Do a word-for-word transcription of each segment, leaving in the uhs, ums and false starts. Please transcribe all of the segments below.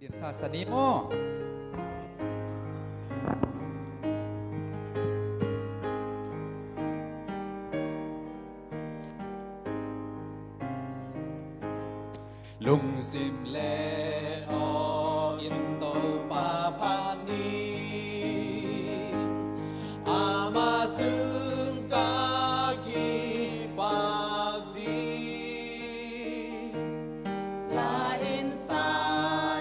Din sa sa ni maw. Lungsim le aw in Topa phat ni, ama sung ka kipak ding. La in sa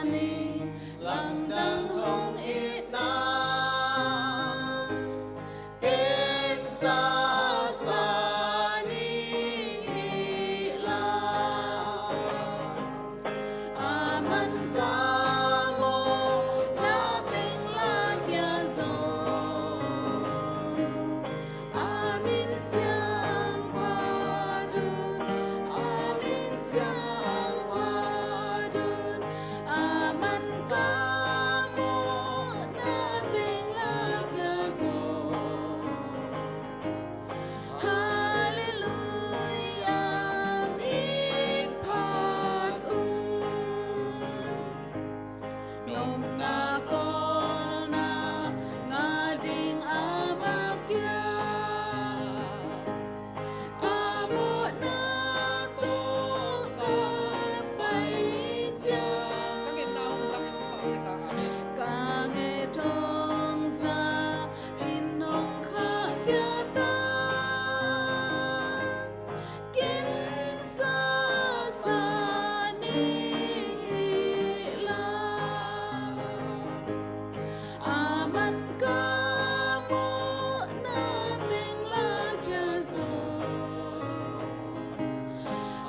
ning, lamdang hong itna, ken sa sa ning hi la. Aman ka mawhna teng la kia zo. A min siangtho phat un, a min siangtho phat un, aman ka mawhna teng la kia zo. Halleluia, min phat un. Nopna khawlna ngah ding a mah kia, a mawhna tawh ka pai ciang. Ka ngetna hong zang in hong khahkhia ta, amen. Ka nget hong zang in hong khahkhia ta. Ken sa sa ning hi la. Aman ka mawhna teng la kia zo.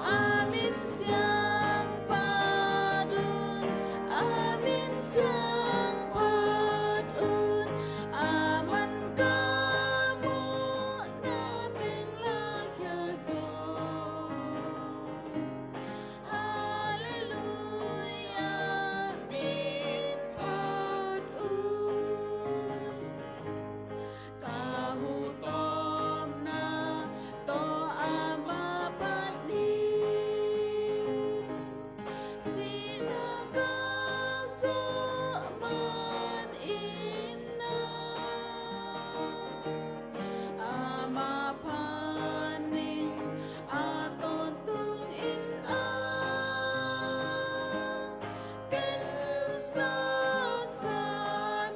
A min siangtho phat un, a min siangtho phat un, aman ka mawhna teng la kia zo. Halleluia, min phat un. Ka huhtomna tawh ama phat ni, sihna ka zawh man in na, ama phat ning a tawntung in a, ken sa sa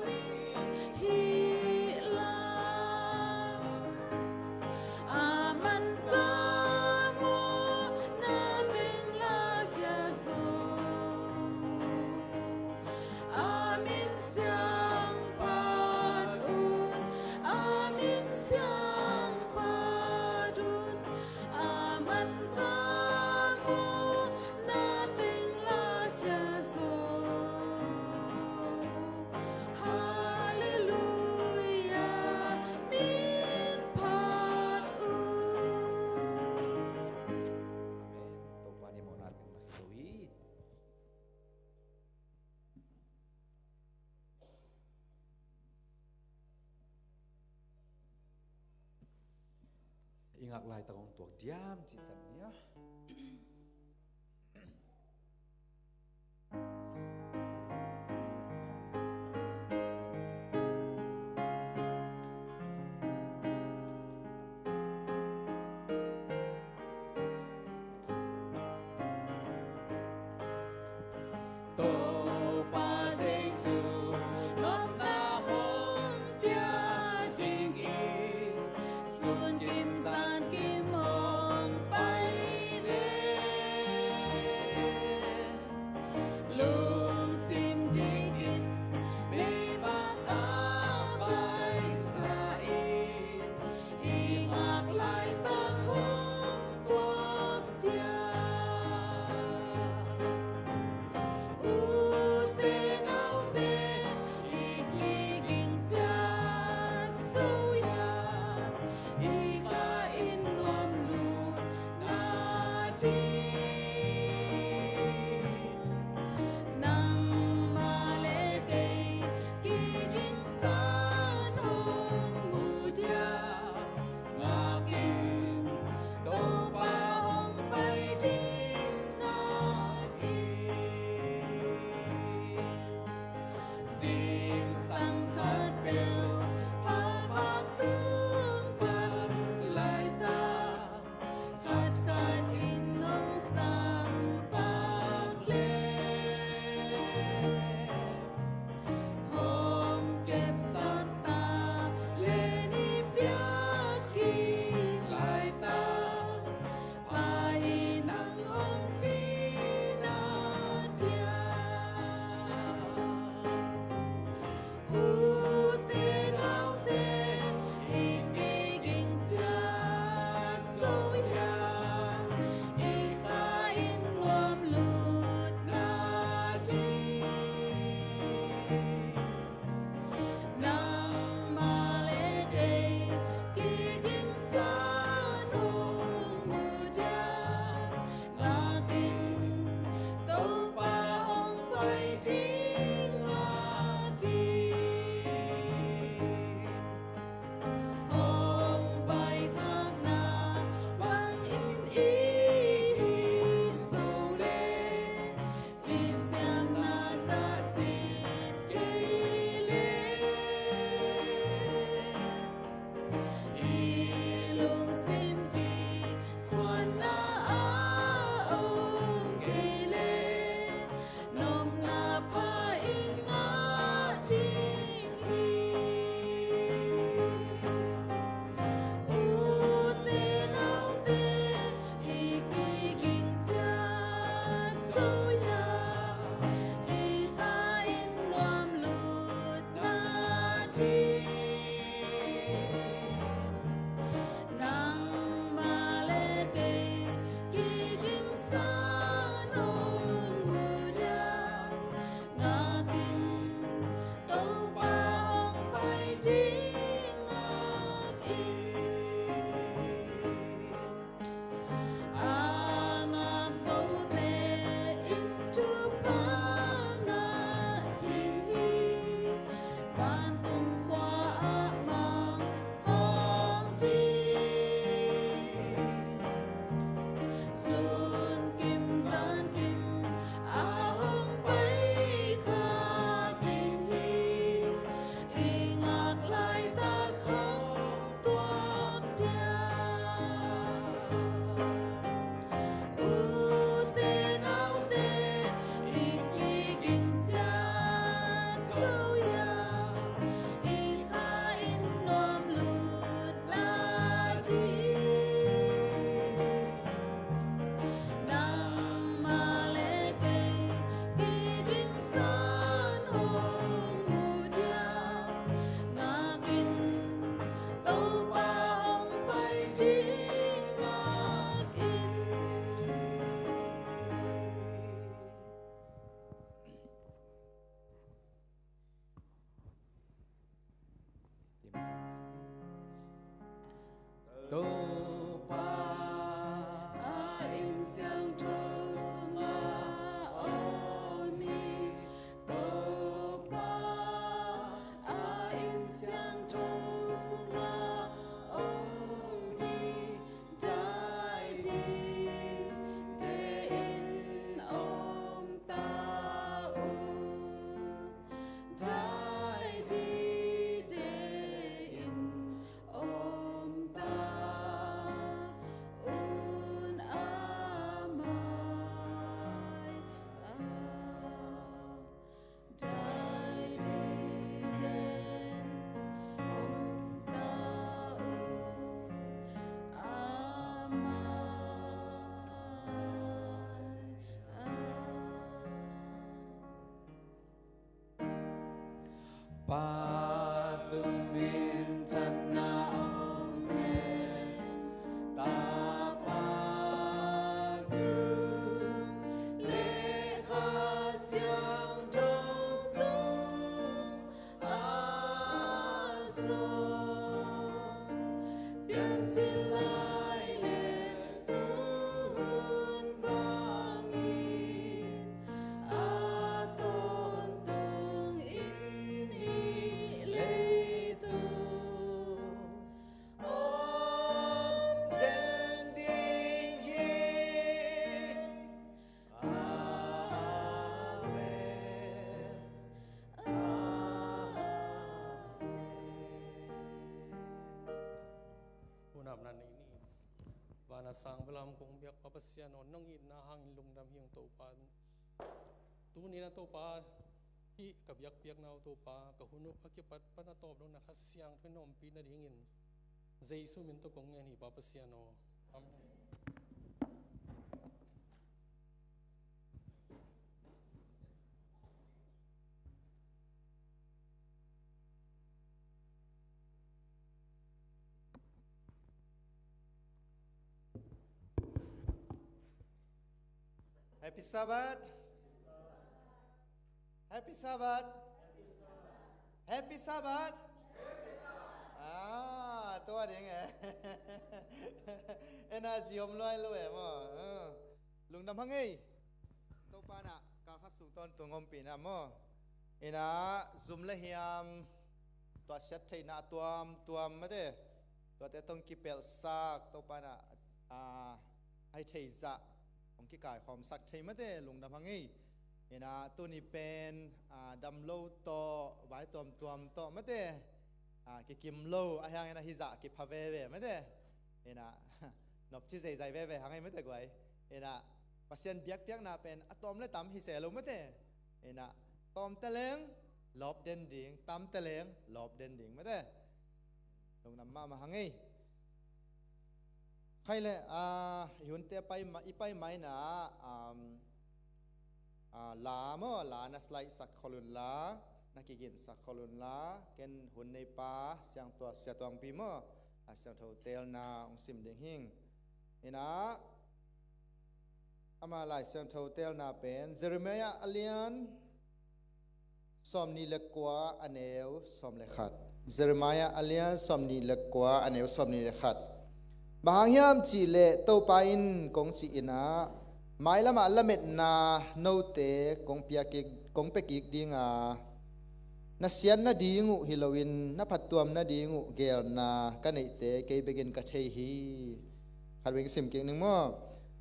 ning hi la. Aman ka mawhna teng la kia zo. A min siangtho phat un, a min siangtho phat un, aman ka mawhna teng la kia zo. Halleluia, min phat un. Amen. Topa nih mawhna teng la kia zo hi. I ngak laitak hong tuak diam cih san ni a. Topa Jesu nopna hong pia dingin, sun kim zan kim hong pai leh, lungsim dikin meivak a paisa in, i ngak laitak hong tuak diam. Na sang belam kong biak Pa Pasian aw, nong itna hangin lungdam hi ing Topa. Tuni-in ah Topa, hih ka biakpiakna uh Topa, ka hun uh a kipat pan a tawp dong na Kha Siangtho in na ompih nadingin Jesu min tawh kong ngen hi Pa Pasian aw. Amen. Happy Sabbath. Happy Sabbath. Happy Sabbath. Ah, tua ding eh. Energy om luai lo eh maw. Ah. Lungdam hang ei. Topa in ah kalkhat sung tawntung ompihna maw. In ah zum le hiam, tua siat theihna tuamtuam mate, tuate tawh kipelhsak Topa in ah, ah, a hih theih zah hong kikaikhawmsak thei mate, lungdam hang ei. In ah tuni pen, ah, damlo tawh, vai tuamtuam tawh mate, ah, kikim lo, a hiangin a hih zah kipha veve mate. In ah nopci zeizai veve hang ei mate guai. In ah Pasian biakpiakna pen a tawm le tam hi se lo mate. In ah tawm ta leng lawp den ding, tam ta leng lawp den ding mate. Lungdam mahmah hang ei. Khai le, ah, i hunte pai ma-, i pai mai na, um, ah, la maw, la na slide sak khol un la, na kiginsak khol un la, ken hun nei pa, Siangtua, Sia Tuang Pi maw, a Siangtho teelna hong sim ding hing. In ah, ama Lai Siangtho teelna pen Jeremiah a lian sawmnih le kua, a neu sawm le khat. Jeremiah a lian sawmnih le kua, a neu sawmnih le khat. Bang hang hiam cih leh Topa in kong cih in ah, mailam ah lametna note kong pia kik, kong pia kik ding a, na siat nading uh hi loin na phattuam nading uh geelna ka neihte kei bekin ka thei hi. Khat vei sim kik ning maw.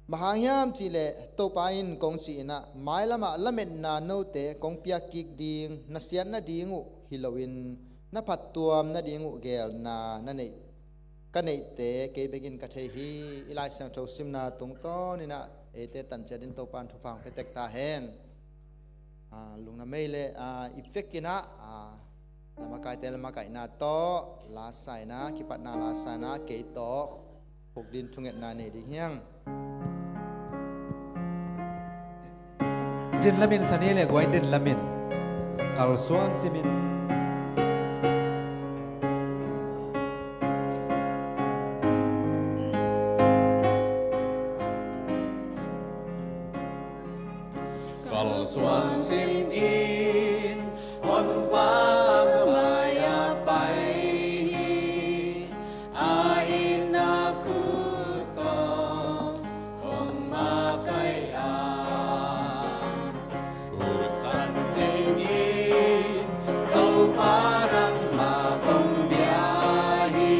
Bang hang hiam cih leh Topa in kong cih in ah, mailam ah lametna note kong pia kik ding, na siat nading uh hi loin na phattuam nading uh geelna na neih, ka neihte kei bekin ka thei hi. I Lai Siangtho simna tungtawn in ah eite tan ciat in Topa in thupha hong pia tek ta hen. Ah, lungdam ei le, ah, i vekin ah, ah, na makaite le makaihna tawh, la sa in ah, kipatna la sa in ah, kei tawh khukdin thungetna nei ding hi hang. Din lamin, sani le guai din lamin. Kalsuan simin. Kalsuan simin, Honpa ka mai-ah pai hi, a itna khut tawh hong makaih a. Utsan simin, Topa nangmah kong bia hi,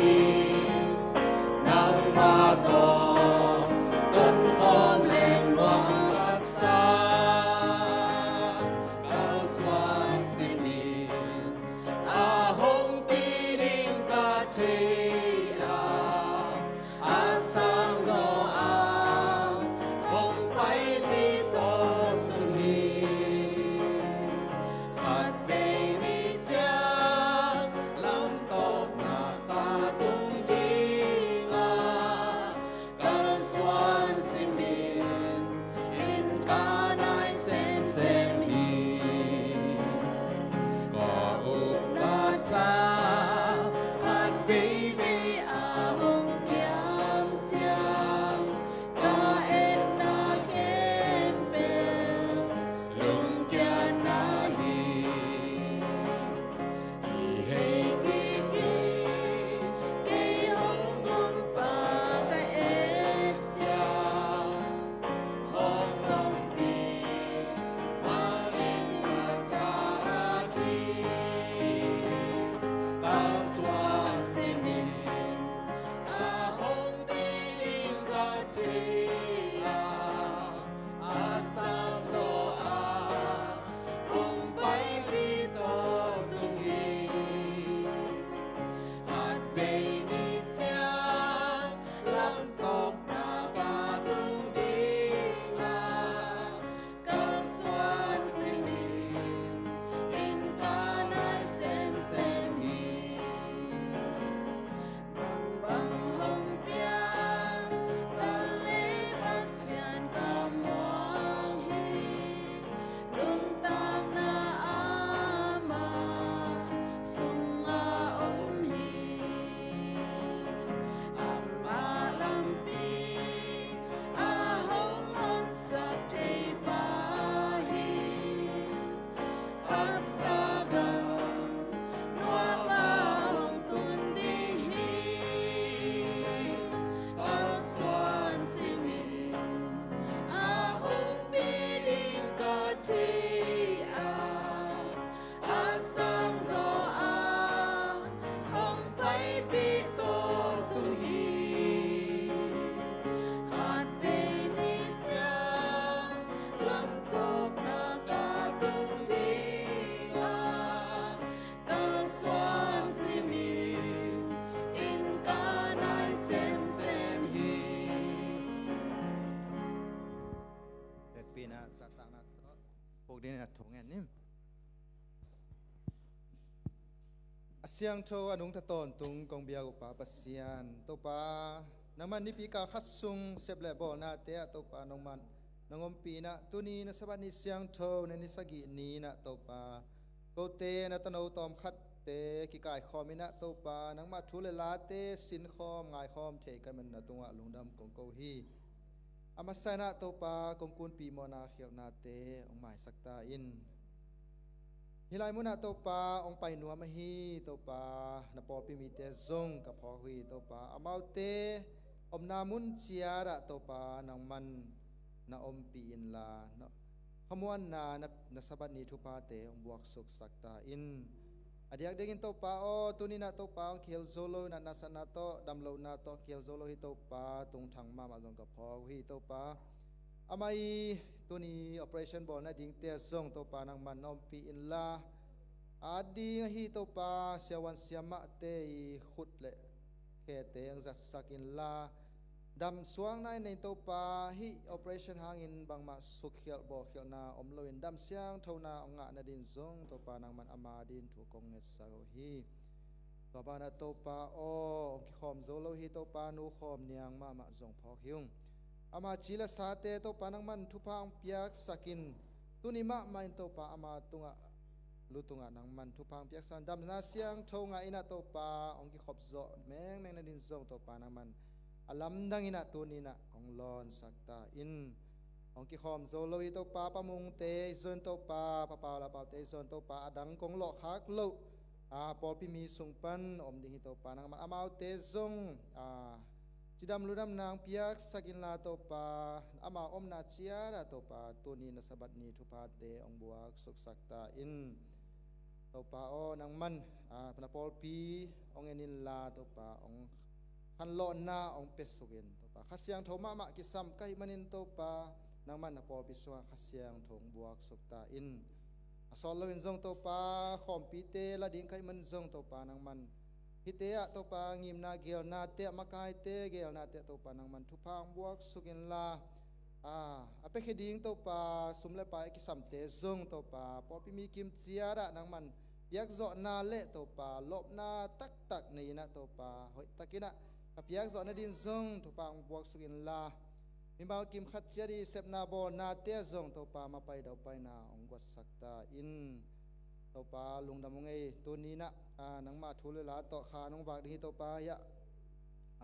nangmah tawh tonkhawm leng nuam ka sa. Siangtho a nungta tawntung kong biak uh Pa Pasian, Topa, nangman nipi kal khat sung sep le bawlnate ah Topa nangman nang ompih in ah, tuni na Sabbath ni siangtho na ni sagih ni in ah Topa, kote na tano tawmkhatte kikaikhawm in ah Topa, nangmah thu le late sinkhawm ngaikhawm thei ka hih manin na tungah lungdam kong ko hi. A masa in ah Topa, kong kunpih mawhna khialhnate hong maisak ta in. Hih lai munah Topa hong pai nuam ahi Topa, na pawlpi mite zong ka phawk uh hi Topa. Amaute omna mun ciat ah Topa nangman na ompih inla, na khamuanna na, na Sabbath ni thuphate hong buaksuksak ta in. A diakdiakin Topa aw, tuni in ah Topa hong kihel zo lo in ah, nasatna tawh damlohna tawh kihel zo lo hi Topa, tungthang mahmah zong ka phawk uh hi Topa. Amah i tuni operation bawl nadingte zong Topa nangman na ompih inla, a ding ahi Topa siavuan siamahte i khut le khete hong zatsak inla, damsuak nai nei Topa, hih operation hangin bangmah sukkhialh bawlkhialhna om loin dam siangthona hong ngah nadin zong Topa nangman ama din thu kong ngetsak uh hi. Tua banah Topa aw, hong kikhawm zo lo hi Topa, nu khawm niang mahmah zong phawk hi ung. Ama ci le sate Topa nangman thupha hong piaksak in, tuni mahmah in Topa ama tungah, lu tungah nangman thupha hong piaksak in, damna siangtho ngah in ah Topa hong kikhop zawh mengmeng nadin zong Topa nangman a lamdang in ah tuni in ah hong lawnsak ta in. Hong kikhawm zo lo hi Topa, Pa Mungte i zon Topa, Pa Pau la Paute i zon Topa, a dang kong lawhkhak loh a pawlpi mi sung pan om ding hi Topa, nangman amaute zong a cidam ludamna hong piaksak inla Topa, ama omna ciat ah Topa tuni na Sabbath ni thuphate hong buaksuksak ta in. Topa aw, nangman a, na pawlpi hong en inla Topa, hong khanlawhna hong piasuk in Topa, Kha Siangtho mahmah kisam ka hih manin Topa, nangman na pawlpi sungah Kha Siangtho hong buaksuk ta in. A sawt loin zong Topa, khawmpite la ding ka hih manin zong Topa, nangman hihte ah Topa ngimna geelnate ah, makaite geelnate ah Topa nangman thupha hong buaksuk inla, a, a piakhia ding Topa, sum le pai a kisamte zong Topa, pawlpi mi kim ciat ah nangman piakzawhna le Topa lawpna taktak nei in ah Topa, hoihtakin ah ka piakzawh nadin zong thupha hong buaksuk inla, mimal kim khat ciat i sepna bawlnate ah zong Topa mapai daupaina hong guatsak ta in. Topa lungdam hong ei, tuni in ah, a, nangma thu le la tawh kha nong vak ding hi Topa, hiah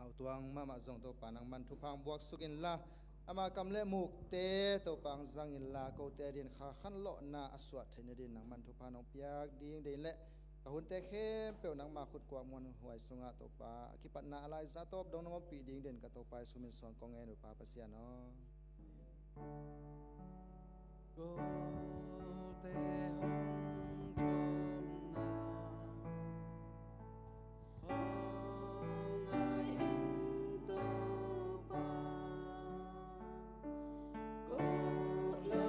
Autuang mahmah zong Topa nangman thupha hong buaksuk inla, ama kam le mukte Topa hong zang inla, kote adin kha khanlawhna a suah theih nadin nangman thupha nong piak ding deih in leh, ka hunte khempeuh nangma khutkuak muanhuai sungah Topa a kipatna a laiza tawp dong nong ompih ding deih in ka Topa Jesu min suang kong ngen uh Pa Pasian aw. Kote hong thumna hong ngai in Topa, ko lam hong ngai in la,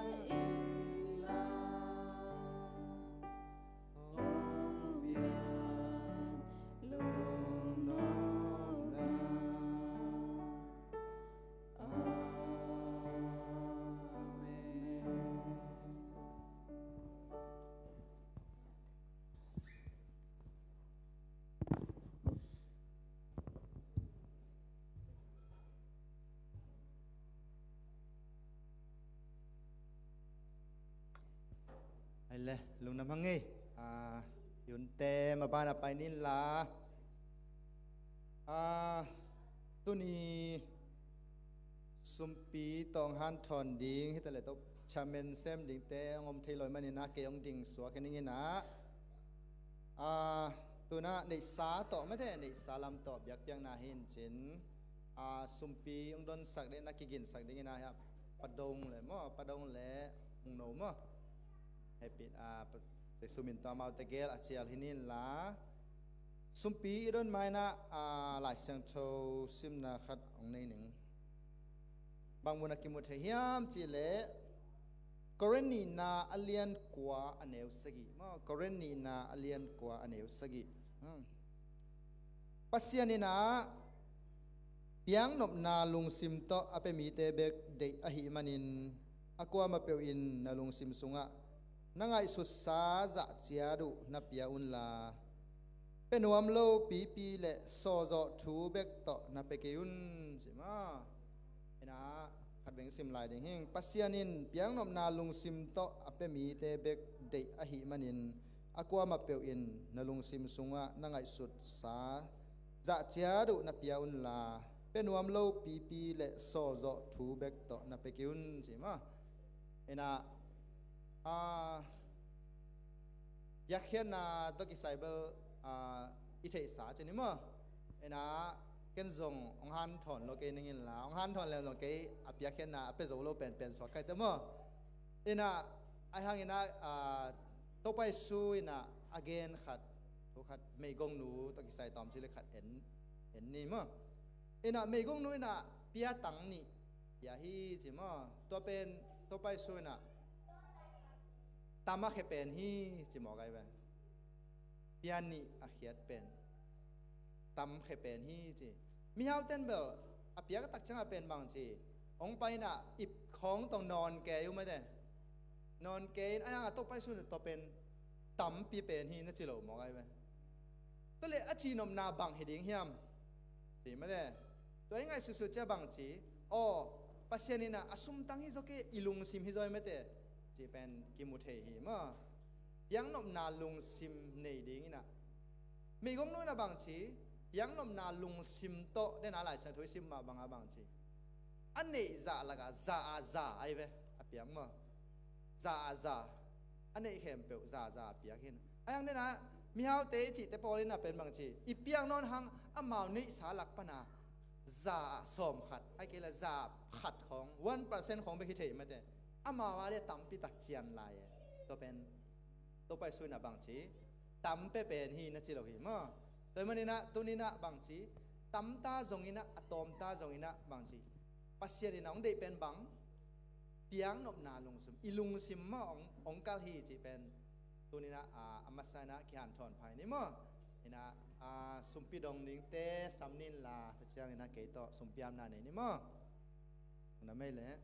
hong pian lungnopna. Amen. Hai le, lungdam hang ei. Ah, i hunte maban a pai ni in la. Ah, tuni sumpi tawh hong hanthawn ding hi ta leh, tawh chairman sem dingte hong om thei lo ahih manin ah kei hong ding suak hi ning in ah. Ah, tu-in ah neihsa tawh mate, neihsa lam tawh biakpiakna hi in cin. Ah, sumpi hong donsak ding in ah, kiginsak ding in ah, hiah Pa Dong le maw, Pa Dong le Hung No maw. Happy, ah, Pa, Jesu min tawh amaute gel a cial hi ni in la. Sumpi i don ma-in ah, ah, Lai Siangtho simna khat hong nei ning. Bang mun ah kimu thei hiam cih leh, Korin nihna a lian kua a neu sagih. Maw, Korin nihna a lian kua a neu sagih. Hmm. Pasian in ah piaknopna lungsim tawh a pia mite bek deih ahih manin, a kuamah peuh in na lungsim sungah na ngaihsutsa zah ciat uh na pia unla, pia nuam lo pipi le sawlzawh thu bek tawh na pia kei un, ci maw. Inah khat veng sim lai ding hing. Pasian in piaknopna lungsim tawh a pia mite bek deih ahih manin, a kuamah peuh in na lungsim sungah na ngaihsutsa zah ciat uh na pia unla, pia nuam lo pipi le sawlzawh thu bek tawh na pia kei un, ci maw. Inah, ah, piakkhiatna tawh kisai bel, ah, i theihsa ci ni maw. Inah, ken zong hong hanthawn lo kei ning inla, hong hanthawn leng zong kei a piakkhiatna a pia zo lo penpen suak kei te maw. Inah, ahi hang inah, ah, Topa Jesu inah a gen khat, thu khat, meigongnu tawh kisai tawmcik le khat en, en ni maw. Inah meigongnu inah pia tang nih pia hi ci maw. Tua pen Topa Jesu inah tam a khia pen hi ci mawk ai ve. Pia nih a khiat pen tam khia pen hi ci. Mihau ten bel a piak tak ciangah pen bang ci, hong pai inah ip khawng tawh nawn kei uh mate. Nawn kei in a hiangah Topa Jesu inah tua pen tampi pen hi na ci lo mawk ai ve. Tua le a cihnopna bang hi ding hiam? Ci mate. Tua i ngaihsutsut cia bang ci, aw, Pasian inah a sumtang hi zaw kei, i lungsim hi zaw hi mate, ci pen kimu thei hi maw. Piaknopna lungsim nei ding inah. Meigongnu inah bang ci, piaknopna lungsim tawh dena Lai Siangtho i sim mah bangah bang ci, a neih zah lakah za a za ai ve, a piak maw. Za a za, a neih khempeuh za a za a piak hin. A hiang dena mihaute i cihte pawl inah pen bang ci, i piak nawn hang amau neihsa lak pana za a sawm khat, ai kei la za a khat khawng, one percent khawng bek hi thei mate. Amau a le tampi tak cian lai e. Tua pen Topa Jesu inah bang ci, tam pia pen hi na ci lo hi maw. Tua hi maninah tuninah bang ci, tamta zonginah, a tawmta zonginah bang ci, Pasian inah hong deih pen bang, piaknopna lungsim, i lungsim maw hong, hong kal hi cih pen tuninah, a, a masa inah kihanthawn phai ni maw. Inah, a, sumpi dong dingte sam ninla, tua cianginah kei tawh sumpi apna nei ni maw. Na mei leh.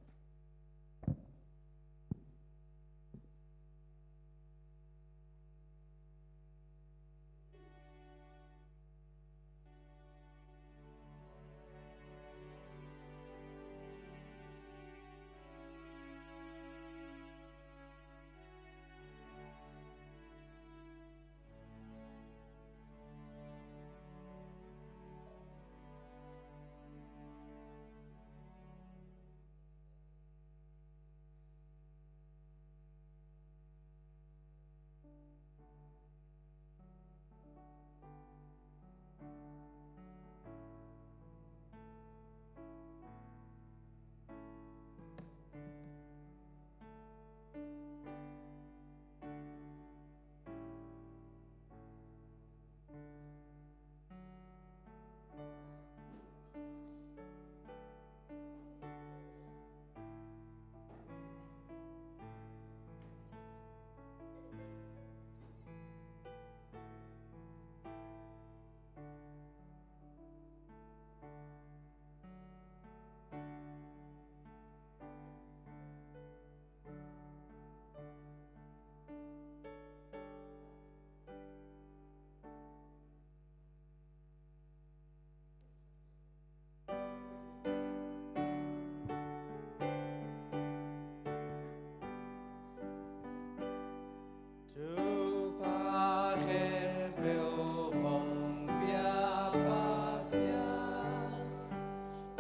Topa khempeuh hong pia Pasian,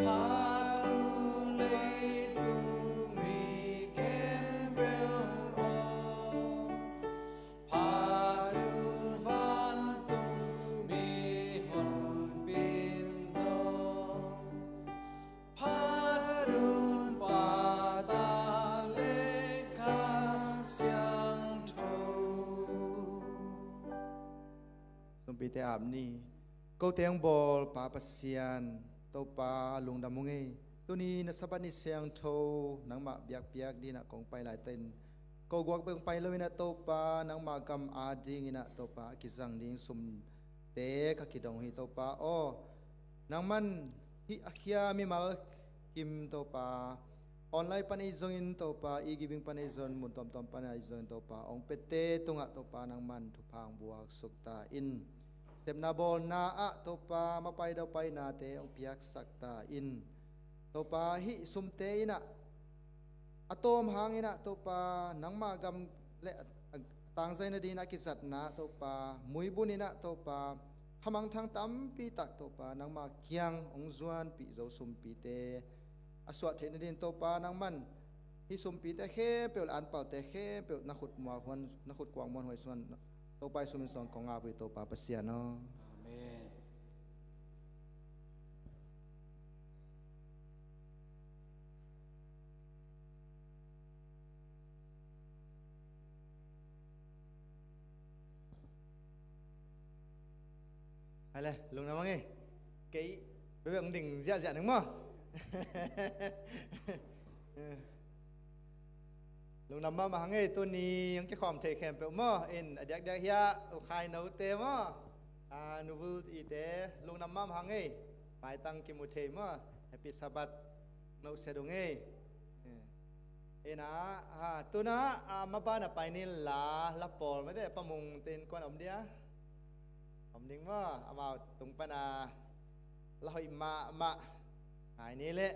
phatun leitung mi khempeuh aw, phatun vantung mi honpin zong, phatun Pa, Ta le Kha Siangtho. Sumpite ap ni. Kote hong bawl Pa Pasian, Topa lungdam ung ei. Tuni na Sabbath ni siangtho, nangmah biakpiak dinah kong pai laitakin, ko guak bek hong pai loinah Topa, nangmah gam adinginah Topa a kizang ding sumte ka kidong hi Topa aw. Nangman hih a khia mimal kim Topa, online pan ahi zongin Topa, e-giving pan ahi zongin, mun tuamtuam pan ahi zongin Topa, hong piate tungah Topa nangman thupha hong buaksuk ta in. Sepna bawlna ah Topa, mapai daupainate hong piaksak ta in. Topa, hih sumte in ah a tawm hangin ah Topa, nangma gam le a, a tangzaina dingin a kizatna Topa, muibun in ah Topa, khamangthang tampi tak Topa, nangma kiang hong zuanpih zo sumpite a suah theihna dingin Topa, nangman hih sumpite khempeuh le anpalte khempeuh na khut muak huan, na khut kuang muan huai suan, Topa i sumin suang kong ngak uh hi Topa Pasian aw. Amen. Hai le, lungdam hang ei. Kei bebe hong ding ziahziah ning maw. Lungdam mahmah hang ei, tuni hong kikhawm thei khempeuh maw. In a diakdiak hiah ukhai note maw, a, nuvul ite lungdam mahmah hang ei. Maitang kimu thei maw. Happy Sabbath. Nohsia dong ei. Ina, a, tuna, a, mabana pai ni la, la pawl mate pamung ten kuan om dia. Om ding maw, amau tung pana la hoih mahmah ngai ni leh.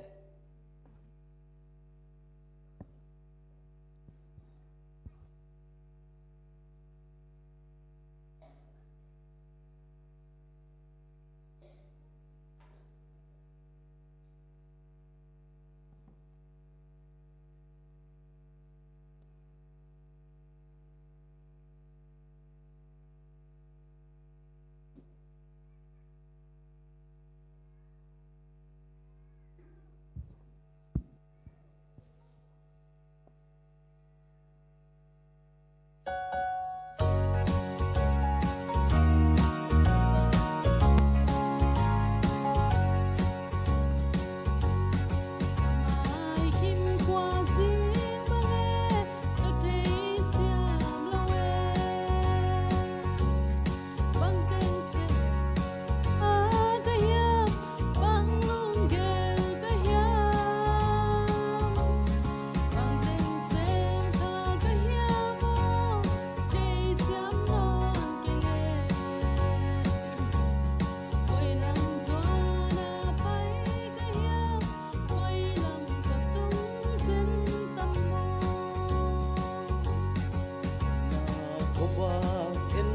Bang teng sem kha ka hiam, bang lunggel ka hiam, bang teng sem kha ka hiam aw, thei siam nawn keng e. Koi lam zuan a pai ka hiam, koi lam ka tung zen tam maw? Na khuavak en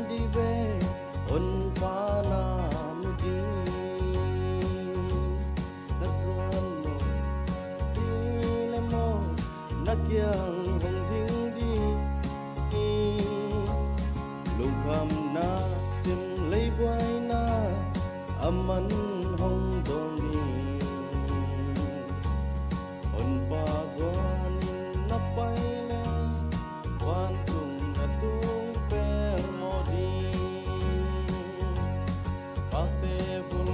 dih ve, honpa na mu ding. Na zuan nawn ding leh maw, na kiang hong ding ding. Lungkhamna, sim leibuaina, a man hong dawn ding. Honpa zuanin na pai leh, vantung na tung pelmawh ding. Pakte vul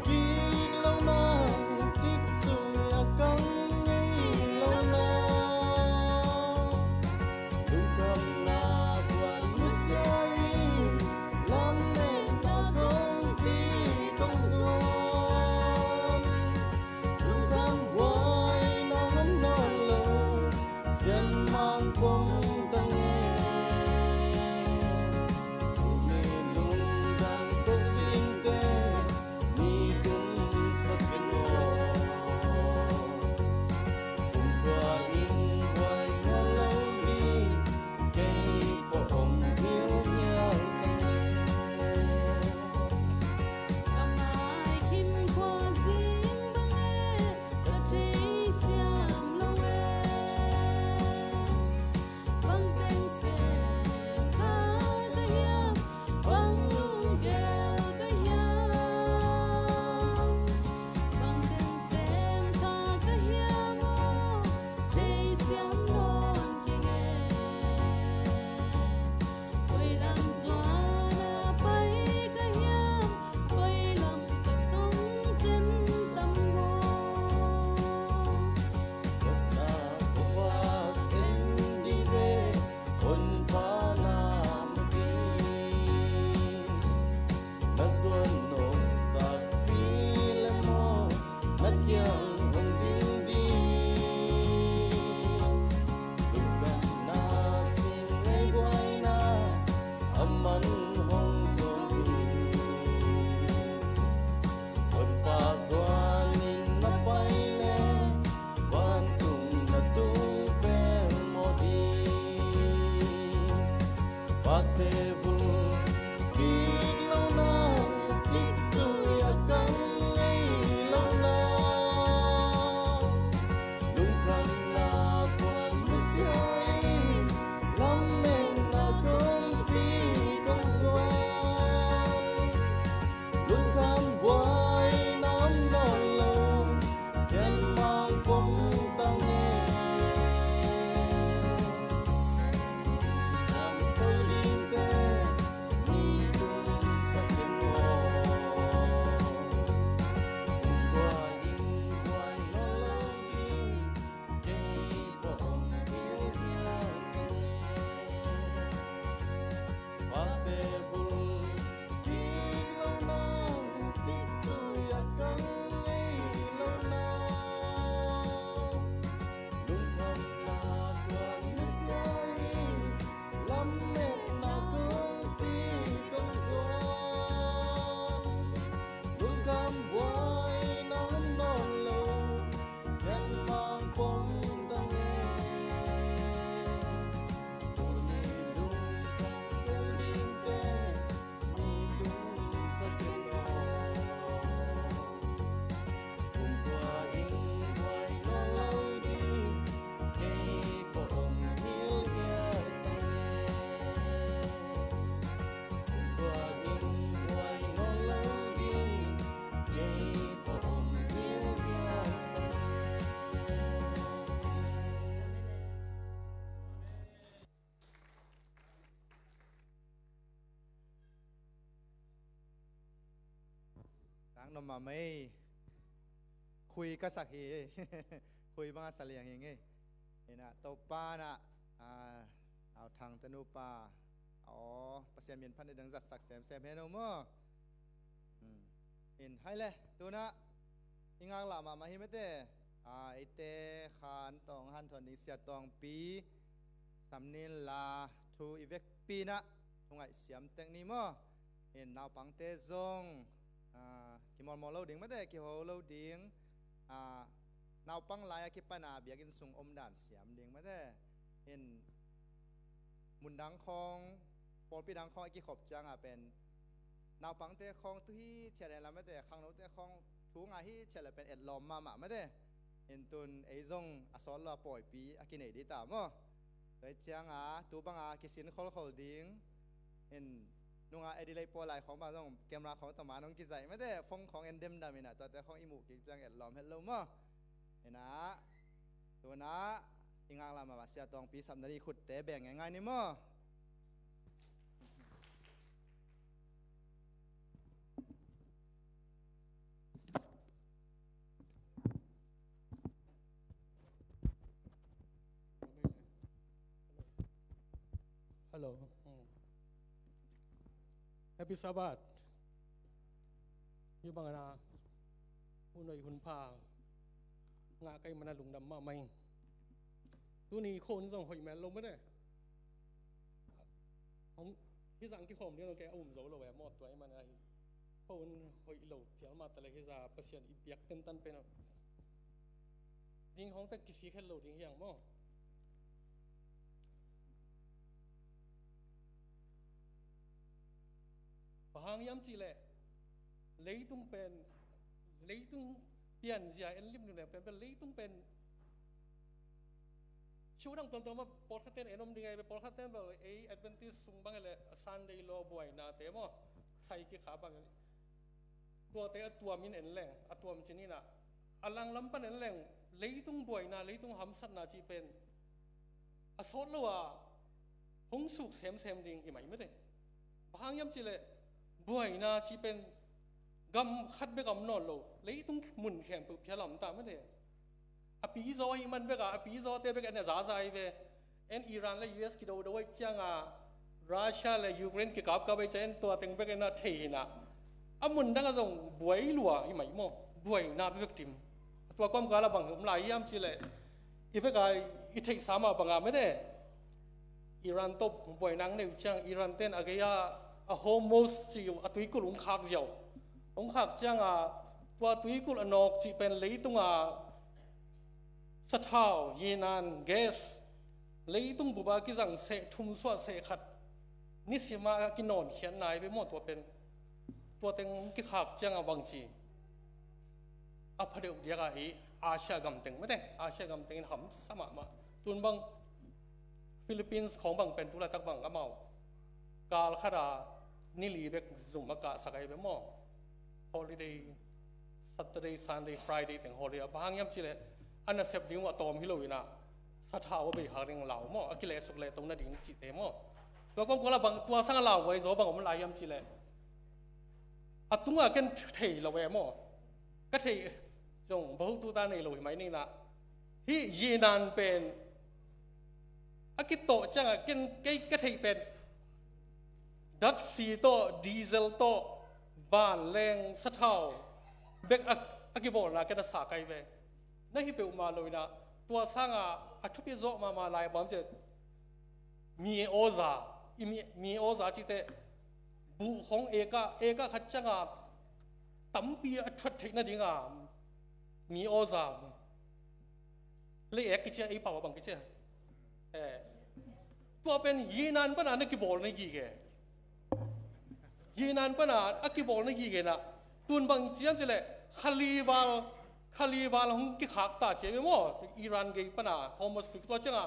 kik lohna, cik tui a kang ngei lohna. Lungkhamna kuan nusia in, lametna kongpi kong zuan. Lungkham huai na om nawn lo, sianmang pom ta nge. Umi lungdam ko dingte, mi kum sa kei maw. Kumkhua in huai na lo ding, kei pawh om hiauhiau ka nge. Ka mai khin khua zing bang e, ka thei siam lo e. Pakte vul kik lohna, ciktui a kang ngei lohna, lungkhamna khuan misia in, lametna kongpi kong zuan. Lungkham buaina om nawn lo, sianmang pom tang e. Nam ko dingte, ni tung sa ken maw. Hong buai in buai nawn lo ding, kei pawh om hialhial tang e. Pakte vul kik lohna, ciktui a kang ngei lohna, lungkhamna khuan misia in, lametna kongpi kong zuan. Lungkham buaina om nawn lo, sianmang pom tang e. Tuni lungkham ko dingte, ni tung sa ken maw. Hong buai in buai nawn lo ding, kei pawh om hialhial tang e. Hong buai in buai nawn lo ding, kei pawh om hialhial tang e. Sang nuam mahmah ei. Khui ka sak hi. Khui bang a sa liang hi ngei. Ina, Topa na, ah, Au Thang te nupa. Aw, Pasian min phat ni dang zatsak semsem hen o maw. Hmm. In hai le, tuna i ngaklah mahmah hi mate. Ah, eite khan tawng hanthawn ding Sia Tawngpi Sam Nin La thu i vekpi na thu ngaih siam tek ni maw. In naupangte zong, ah, kimawlmawl lo ding mate, kiho lo ding. Ah, naupang lai a kipan a biakinn sung omdan siam ding mate. In mundang khawng, pawlpi dang khawng a kikhop ciang a pen naupangte khawng tu hi ciat hen la mate, khangnote khawng thu ngai hi ciat la pen etlawm mahmah mate. In tun ei zong a sawt lo a pawipi a kinei ding ta maw. Tua hi ciang a tu bang a kisin kholkhol ding. In nung a Adelaide pawi lai khawng bang zong camera khawng tawh man hong kizaih mate, phone khawng en demdam in a, tuate khawng i muh kik ciang etlawm het lo maw. Ina, tuna i ngaklah mahmah Sia Tawngpi Sam Nin La khutte beng ngeingai ni maw. Hello. Hmm. Happy Sabbath. Hi bang a na, hun hoih hun pha ngah ka hih man a lungdam mahmah ing. Tuni khua hun zong hoih mel lo mate. Hong, hih zah kikhawm ding zong kei a um zo lo e, mawh tua ahih man a hi. Khua hun hoih lo phial mah ta le hih zah Pasian i piak tentan pen a zing hong tek kisik het lo ding hi hang maw. Bang hang hiam cih leh leitung pen, leitung pianzia en lim lim leng pen, pen leitung pen, shu dang tuamtuam a pawlkhat ten en om ding a, pawlkhat ten bel ei Adventist sung bang hi leh Sunday law buainate maw, sai kikha bang hi leh tuate a tuam in en leng, a tuam cin in a, a langlam pan en leng, leitung buaina, leitung hamsatna cih pen a sawt lo a hong suk semsem ding hi mah hi mate. Bang hang hiam cih leh buaina cih pen gam khat bek a om nawn lo, leitung mun khempeuh phial a om ta mate. A pizaw ahih man bek a, a pizawte bek en a zaza hi ve. En Iran le U S kidodo ahih ciang a, Russia le Ukraine kikapkap ahih ciang en tua teng bek en a thei hi na. A mun dang a zong buai lua hi mah hi maw. Buaina bek bek tim. Tua kawmkal a bang om lai hiam cih leh i vek a i theihsa mah bang a mate. Iran tawh buaina hong nei uh ciang Iran ten a gei a, a Hormuz cih uh a tuikulh hong khak ziau. Hong khak ciang a tua tuikulh a nawk cih pen leitung a sathau, yinan, gas, leitung bup a kizang seh thum suah seh khat Nisima a kinawn khiatna hi ve maw tua pen. Tua teng kikhak ciangah bangci a phadeuh diakah i Asia gamteng mate, Asia gamteng in hamsa mahmah. Tun bang Philippines khawng bang pen tu laitak bang amau kal khata nili bek zum a kahsak ahi ve maw. Holiday, Saturday, Sunday, Friday teng holiday a bang hang hiam cihleh a nasep ding uh a tawm hi lo inah sathau a bei khak ding lau maw, a kilehsuk lehto nading cihte maw. Tua kong kuala bang tua sang a lau vai zaw bang om lai hiam cihleh a tungah ken thei lo e maw. Ka thei zong bahutu ta nei lo hi mai ninah hih Yinan pen a kitawh ciangah ken kei ka theih pen datsi tawh, diesel tawh, vanleng sathau bek a, a kibawlna ken a sa kai ve. Na hi peuhmah lo inah tua sangah a thupi zawh mahmah lai bang ciah mi awza, i mi, mi awza cihte buh khong eka, eka khat ciangah tampi a thuat theih nadinga mi awza le ek kicia ei pau a bang kicia. Eh. Tua pen Yinan pana na kibawl na gige. Yinan pana a kibawl na gige na. Tun bang ciam cile khalival, khalival hong kikhak ta cia maw. Iran gei pana Hormuz Strait tua cianga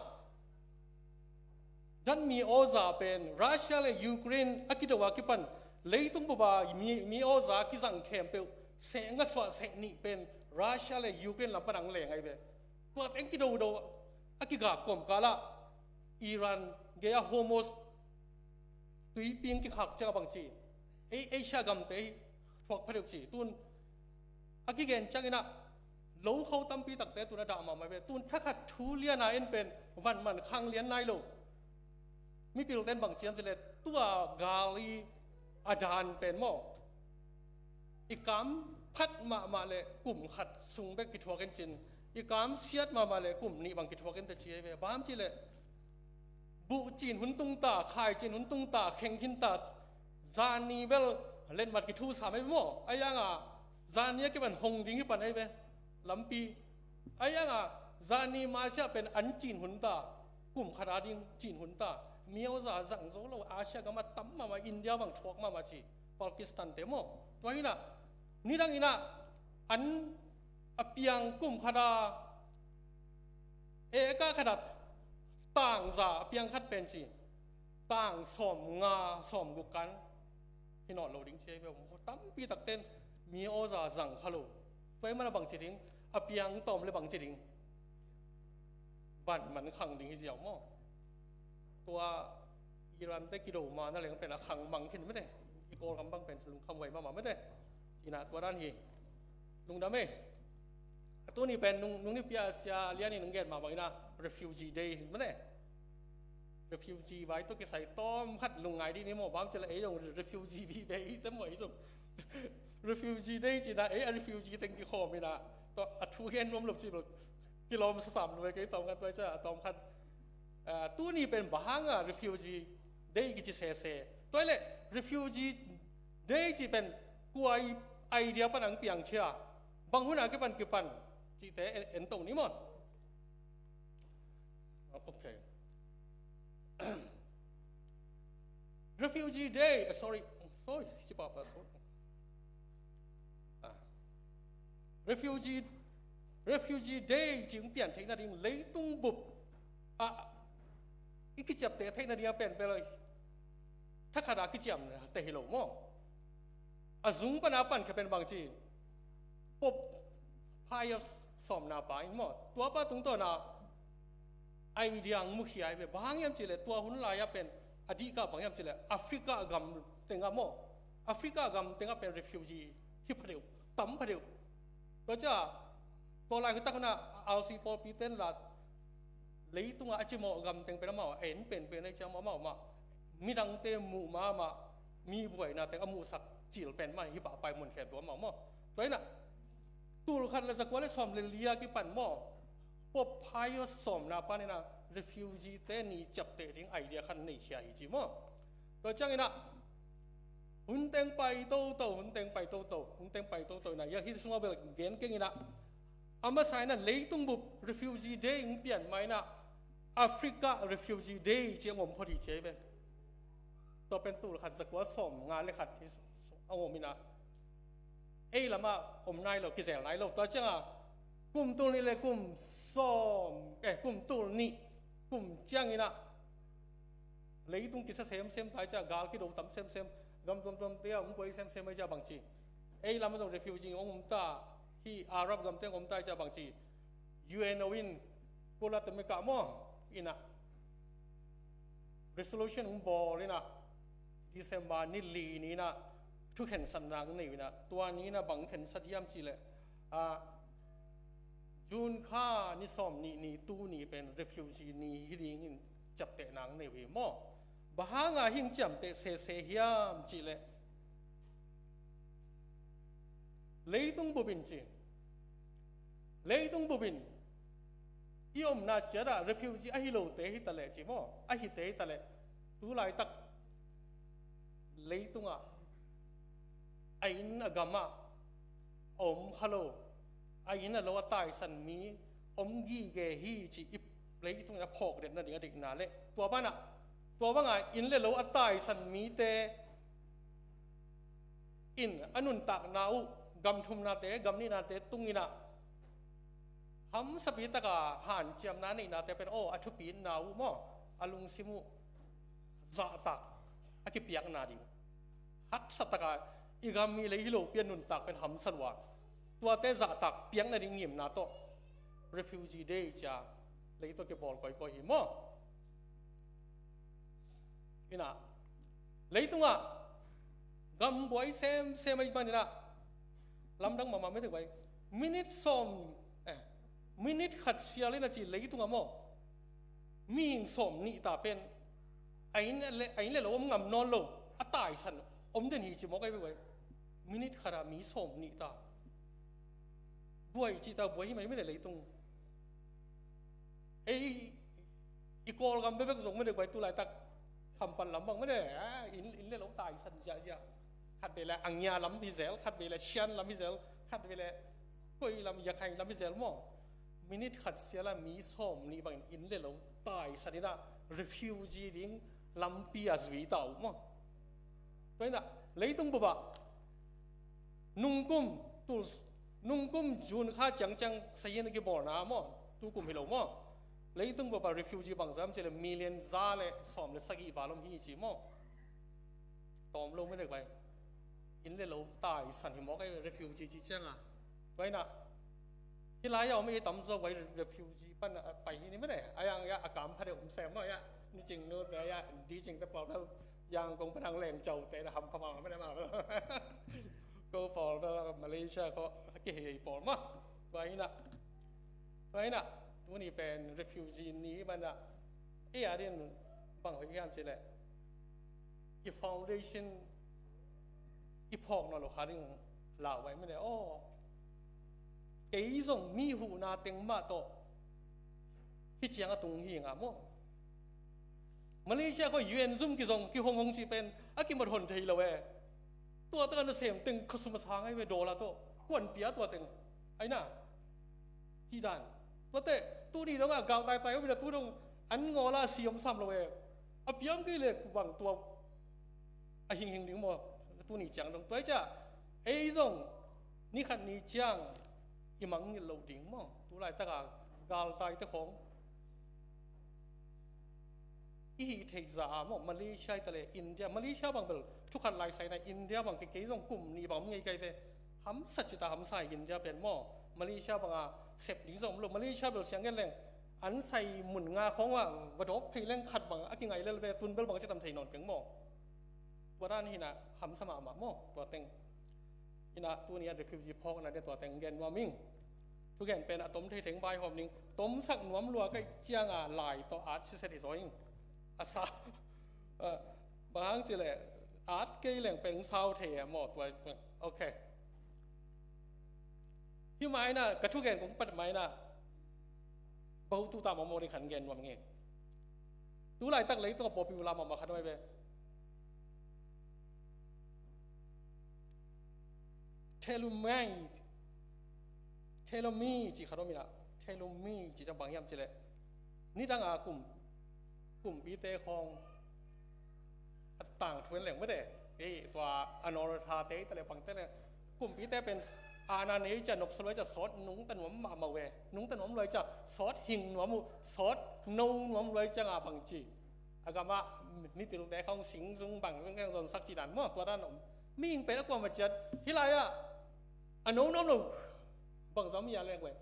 dan mi awza pen Russia le Ukraine a kido a kipan leitung buba mi, mi awza kizang khempeuh seh nga suah seh nih pen Russia le Ukraine lam pan ang leng ai ve. Tua teng kidodo a kigak kawmkal ah Iran gei a Hormuz tuiping kikhak ciang a bang ci ei Asia gamte hi thuak phadeuh ci tun a kigen ciangin ah lo kho tampi takte tun a dah mahmah ve. Tun thakhat thu lian a en pen van man khang lian nai lo. Mipilten bang ciam cile tua gal i a dan pen maw i kam phat mahmah le kum khat sung bek kithuak in cin i kam siat mahmah le kum nih bang kithuak in ta ci ei ve. Bam cile buh cin hun tung ta, khai cin hun tung ta, kheng khin ta, zani bel letmat kithu sam ei maw. A yanga zani a kipan hong ding hi pan ei ve lampi. A yanga zani masia pen an cin hun ta, kum khat a ding cin hun ta. Mi awza zang zo lo Asia gam a tam mahmah, India bang thuak mahmah ci, Pakistan te maw. Tua hinah nidang inah an a piang kum khat a eka khat a tangza a piang khat pen ci tang sawm nga sawm guk kan hi nawn lo ding ci ei ve. Tampi takten mi awza zang kha lo. Tua i mana bang ci ding a piang tawm le bang ci ding van man khang ding hi ziau maw. Tua Iran te kido ma na leng pen a khang mang khin mete i Kawlgam bang pen lungkham huai mahmah mete. Ina tua dan hi lungdam e. A tuni pen nung, nung ni pia sia lian in nung gen mahmah ina refugee day mete. Refugee vai to kisai tawm khat lungngai dih ni maw bam cila ei zong refugee bi be i te maw ei zong refugee day cina ei a refugee teng kikhawm ina to a thu gen nuam lo ci lo kilawm sasam lo kei tawm khat vai ca a tawm khat. Ah, tuni pen bahanga refugee day kici sese. Tua le refugee day ci pen kuai idea pan ang piang khia bang huna kipan kipan cite en, en to ni maw. Okay. Refugee Day, eh, sorry, sorry, si papa, sorry. Ah. Refugee, Refugee Day ci hong pian theihna ding leitung bup ah i kiciapteh theihna ding a pen bel thakhat a kiciam te hi lo maw. A zung pana pan kha pen bang ci Pope Pius sawmna pa in maw tuapa tungtawna idea ang mukhia i ve. Bang hiam cile tua hun lai-a pen a dihka bang hiam cile Africa gam tenga maw Africa gam tenga pen refugee hi phadeuh tam phadeuh. Tua cia tua lai hutak huna R C Paul Peter in la leitunga a cimawh gam teng pen amau a en penpen a i ciam amau mah midangte muh mahmah mi buaina teng a muhsak cil pen mah hi pahpai mun khen tua amau maw. Tua inah tul khat le zakua le sawm le lia kipan maw Pope Pius sawmna pan inah refugee te ni ciapteh ding idea khan nei khia hi ci maw. Tua ciang inah hun teng pai toto hun teng pai toto hun teng pai toto inah ia hi sunga bel gen keng inah a masa inah leitung bup refugee day hong pian ma inah Africa Refugee Day ci a ngom phot hi ci a hi ve. Tua pen tul khat zakua sawmnga le khat hi a om in ah, ei lamah om nai lo, kizel nai lo. Tua ciangah kum tul nih le kum sawm, eh, kum tul nih kum ciangin ah leitung kisa semsem tai ciah, gal kido tam semsem, gam tuamtuam te ah hong buai semsem ai ciah bangci, ei lamah zong refugee hong om ta, hih Arab gamte hong om ta ai ciah bangci, U N O in, kula te mekah maw, in ah resolution hong bawl in ah, December ni li ni in ah thu khensatna hong nei uh in ah, tua ni in ah bang khensat hiam cih leh, ah, June kha ni sawm nih ni, tu ni pen refugee ni hi dingin ciaptehna hong nei uh hi maw. Bang hanga hih hong ciamteh sese hiam cih leh, leitung bup in ci, leitung bup in i omna ciat ah refugee ahi lote hi ta leh ci maw, ahi te hi ta leh, tu laitak leitungah a inn a gamah a om kha lo, a inn a lo a taisan mi om gige hi ci i leitungin a phawk det nading a dikna leh, tua banah, tua banga inn le lo a taisan mite in a nuntakna uh, gam thumnate, gam nihnate tung in ah hamsapi taka hanciamna neihnate pen, aw, a thupitna uh maw, a lungsim uh zahtak a kipiakna ding, haksa taka i gam i lei hi lopi a nuntak pen hamsa lua, tuate zahtak piak nading ngimna tawh Refugee Day cia lei tawh kibawl kawikawi hi maw. In ah, leitungah gam buai semsem ahih manin ah, lamdang mahmah mete guai. Minit sawm, eh, minit khat sial in a ci leitungah maw, mihing sawm nih ta pen, a inn le, a inn le lo om ngam nawn lo, a taisan om den hi ci mawk ahi ve guai. Minit khatah mi sawm nih ta. Buai cih ta buai hi mai mete leitung. Ei, i Kawlgam bekbek zong mete guai, tu laitak Khampat lam bang mete, ah, inn, inn le lo taisan ziahziah. Khat vei le Angia lam hi zel, khat vei le Shan lam hi zel, khat vei le koi lam, Yakhain lam hi zel maw. Minit khat sial ah mi sawm nih bangin inn le lo taisan in ah refugee ding lampi a zui ta uh maw. Tua in ah, leitung bup ah nungkum, tul, nungkum June kha ciangciang sayin a kibawlna maw, tukum hi lo maw, leitung bup ah refugee bangzah om cih leh million za le sawm le sagih val om hi ci maw. Tawm lo mete guai. Inn le lo taisan hi mawk ahi, refugee cih ciangah. Tua in ah, hih lai-ah om ei tamzaw guai refugee pan a pai hi ni mete. A yang ia a kam pha deuh om sem maw ia. Ni Cing nu te ia, Di Cing te pawl bel, Yangon pan hong leng cau te na hampha mahmah mete maw. Ko pawl bel Malaysia ko a kihei pawl maw. Tua in ah, tua in ah, tuni pen refugee ni man ah, ei a din bang hoih hiam cih leh, i foundation i phawk nawn lo kha ding lau vai mete. Aw, kei zong mi huhna teng mah tawh hih ciang a tung hi nga maw. Malaysia khawng U N zum kizong kihong hong cih pen a kimat hon thei lo e. Tua taka nasem teng khasum a sang ahi ve, dollar tawh kuan pia tua teng. Ahi na. Cih dan. Tuate, tuni dongah gau taitai om in ah, tu dong an ngawl a si om sam lo e. A piang kei le bang tua a hinghing ding maw, tuni ciang dong. Tua hi ciah, ei zong ni khat ni ciang i mangngilh loh ding maw. Tu laitaka galtaite khawng i hih theih zah ah maw, Malaysia hi ta leh India, Malaysia bang bel thu khat lai sai na, India bang kei, kei zong kum nih bang om ngei kai ve. Hamsa cita hamsa hi India pen maw. Malaysia banga sep ding zong om lo. Malaysia bel siang gen leng an sai mun nga khawng ah va dawk phei leng khat bang a kingai lel ve, tun bel bang ci tam thei nawn keng maw. Tua dan hi na, hamsa mahmah maw tua teng. Hi na, tuni a refugee phawkna dia tua teng gen nuam ing. Thugen pen a tom thei theng vaihawm ning, tomsak nuam lua ka hih cianga lai tawh at siset hi zaw ing. A sa, eh, bang hang cih leh at kei leng pen sau thei e maw tua. Ok. Hih mai na, ka thugen kong pat mai na, bahutu ta mawmaw ding khan gen nuam nge. Tu laitak leitung a popular mahmah khat om ahi ve. Telomere, telomere cih khat om in ah, telomere cih ciang bang hiam cih leh, nidang a kum, kumpite khawng a tangthu en leng mate. Ei, tua a normal thate i ta le pangte le, kumpite pen a na nei cia nopsa luai cia sawt nungta nuam mahmah uh e. Nungta nuam luai cia sawt hing nuam uh, sawt no nuam luai cia nga bang ci. A gamah mipilte khawng singzung bangzung khawng zonsak ci dan maw, tua dan om. Mihing pen a kuamah ciat hih lai-ah a no nuam lo. Bangzah om hia leng ve.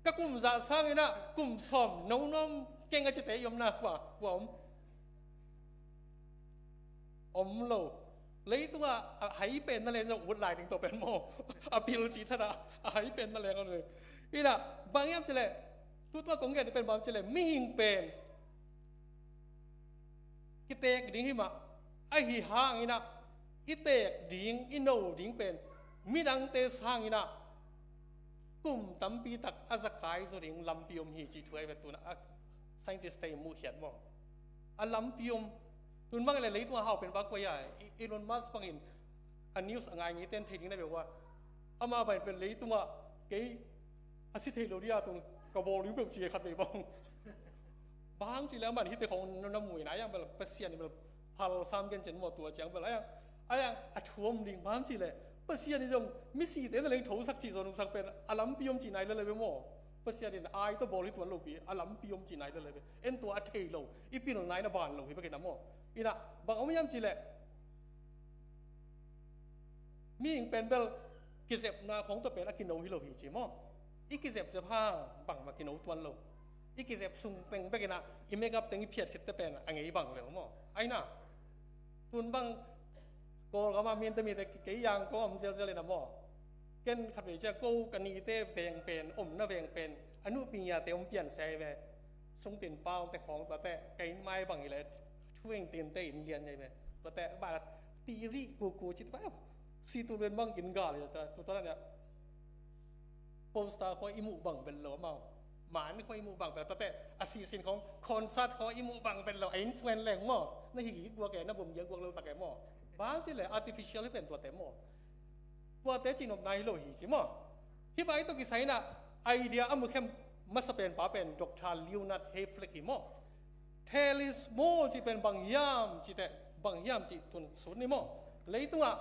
Ka kum zah sanginah kum sawm no nuam keng a cite i omna kua, kua om? Om lo. Leitungah a hai pen na leng zong ut lai ding tua pen maw. A pil cih thadah a hai pen na leng om lo. Inah bang hiam cileh, tutua kong gen pen bang hiam cileh, mihing pen kiteek ding hi mah. Ahi hanginah i teek ding, i no ding pen midangte sanginah kum tampi tak a zakai zaw ding lampi om hi cih thu ahi ve. Tunah a scientist te i muhkhiat maw, a lampi om. Tun bang le leitung a hau pen bak kua hi a, Elon Musk bangin a news a ngai ngeite in thei ding na ve ua. Ama bang pen leitungah kei a si thei lo dia tun ka bawl ding peuh ci khat vei bang. Bang cileh aman hihte khawng na muina a yang bel Pasian in bel phal sam gen cen maw, tua ciang bel a yang, a yang a thuam ding bang cileh Pasian in zong misite na leng thosak cih zaw nungsak pen a lampi om cih nai lele ve maw. Pasian in ai tawh bawl hi tuan lopi a lampi om cih nai lele ve. En tua a thei lo, i pil nai na ban lo hi bekin a maw. Inah bang om hiam cileh, mihing pen bel kizepna khawng tawh pen a kino hi lo hi ci maw. I kizepzep hang bangmah kino tuan lo. I kizep sung teng bekinah i makeup teng i phiat khitte pen a ngei bang lel maw. Aina tun bang Kawlgam ah minte mite kei yang kong om zelzel inah maw. Ken khatvei cia ko ka nite veng pen, omna veng pen a nuhpi ngiate om pian sia hi ve. Sungtin paute khawng tuate ka inn mai bang hileh thu eng tinte inn lian hi ve. Tuate bah tiri kuku cit pa si tu len bang kin gal hi ta tu ta nia. Poster khua i muh bang bel lo amau. Man khua i muh bang bel lo. Tate a sisin khong concert khua i muh bang bel lo. A inn suen leng maw. Na hi hi guak e, na bum giak guak lo tak e maw. Bang ci le artificial hi pen tuate maw. Tuate ci nopna hi lo hi ci maw. Hi bai to kisai na idea a mukhem masa pen pa pen Doctor Leonard Hayflick hi maw. Thalismo ci pen bang hiam ci te, bang hiam ci tun sut ni maw. Leitungah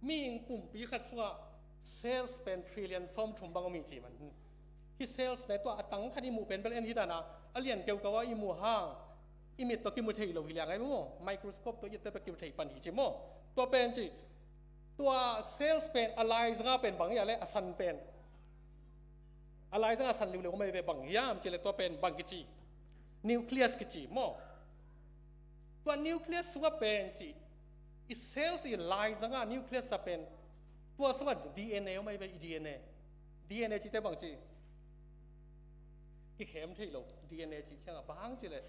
mihing pumpi khat sungah sales pen trillion sawm thum bang om hi ci man. Hi sales pen tua a tang khat i muh pen bel en hi dana a lian keukau a i muh hang i mit tawh kimu thei lo hi liang ai maw. Microscope tawh i et te bek kimu thei pan hi ci maw. Tua pen ci, tua sales pen a laizanga pen bang hi a le a san pen. A laizanga a san liuleu mai ve bang hiam ci le tua pen bang kici. Nucleus kici maw. Tua nucleus sungah pen ci. I cells i laizanga nucleus a pen. Tua sungah D N A om ai ve i D N A. D N A cite bang ci. Kikhem thei lo D N A ci ciangah bang ci le.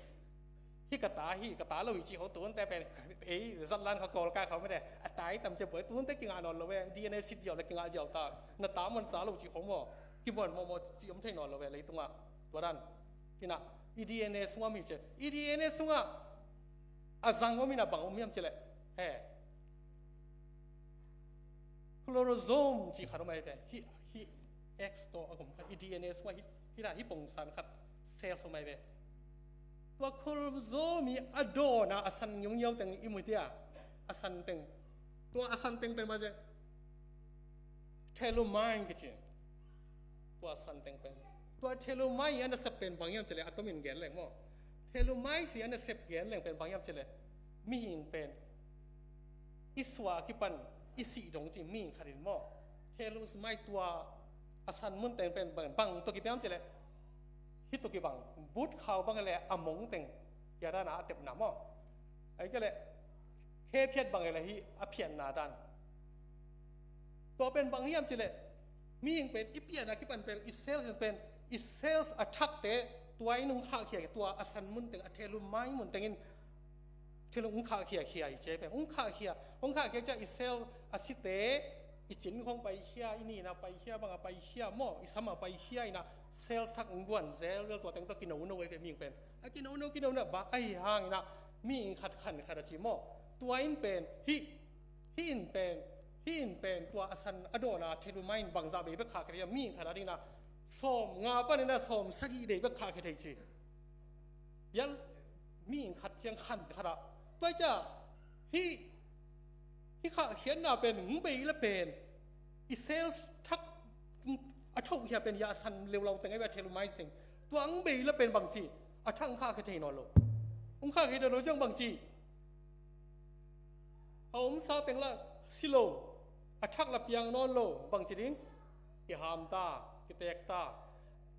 Hi ka ta hi, ka ta lo hi ci ho tunte pen. Ei, zatlan kha kawl kai kha mede. A tai tam ce buai tunte kingah nawn lo ve. D N A sit ziau le kingah ziau ta. Na ta maw na ta lo ci ho maw. Kimuan mawmawh ci om thei nawn lo ve leitungah. Tua dan. Inah i D N A sungah om hi ci. I D N A sungah a zang om inah bang om hiam ci le. He. Chromosome ci khat om ai ve. Hi, hi X tawh a gum khat i D N A sungah hi, hi dan hi pongsan khat cells om ai ve. Tua chromosome i a dawna a san ngiungiau teng i mu dia. A san teng. Tua a san teng pen ma ze. Telomere kici. Tua san teng pen. Tua telomere a nasep pen bang hiam ci le a tomin gen leng maw. Telomere ci a nasep gen leng pen bang hiam ci le. Mihing pen. I sua a kipan i sih dong ci mihing khat in maw. Telomere tua a san mun teng pen bang, bang tawh kipiam ci le. Hi tawh kibang. But khau bang le a mong teng. Hi a dana a tepna maw. Ai ke le. Khe phiat bang le hi a phiatna dan. Tua pen bang hiam ci le. Mihing pen i pian a kipan pen i cells in pen i cells a thakte tua in hong khahkhia tua a san mun teng a telomere mun tengin thil hong khahkhia khia hi ci pen hong khahkhia hong khahkhia cia i cell a site i cin khong paikhia i nina paikhia banga paikhia maw i sama paikhia ina cells thak hong guan zelzel tua teng tawh kinono ai ve mihing pen a kinono kinono ba ahi hangina mihing khat khan khat a ci maw tua in pen hi Hih in pen, hih in pen tua a san a dawna telomere in bangzah bei bek khahkhia thei a, mi in khat a dingin a sawm nga panin a sawm sagih bei bek khahkhia thei ci. Bial mi in khat ciang khan khat a. Tua hi ciah Hih, hih khahkhiatna pen hong bei le pen i cells thak a thohkhia pen ya a san leulau teng a, a thelumize teng. Tua hong bei le pen bangci, a thak hong khahkhia thei nawn lo. Hong khahkhia thei nawn lo ciang bangci, a omsa teng la si lo, a thak la piang nawn lo, bangci ding? Kiham ta, kitek ta.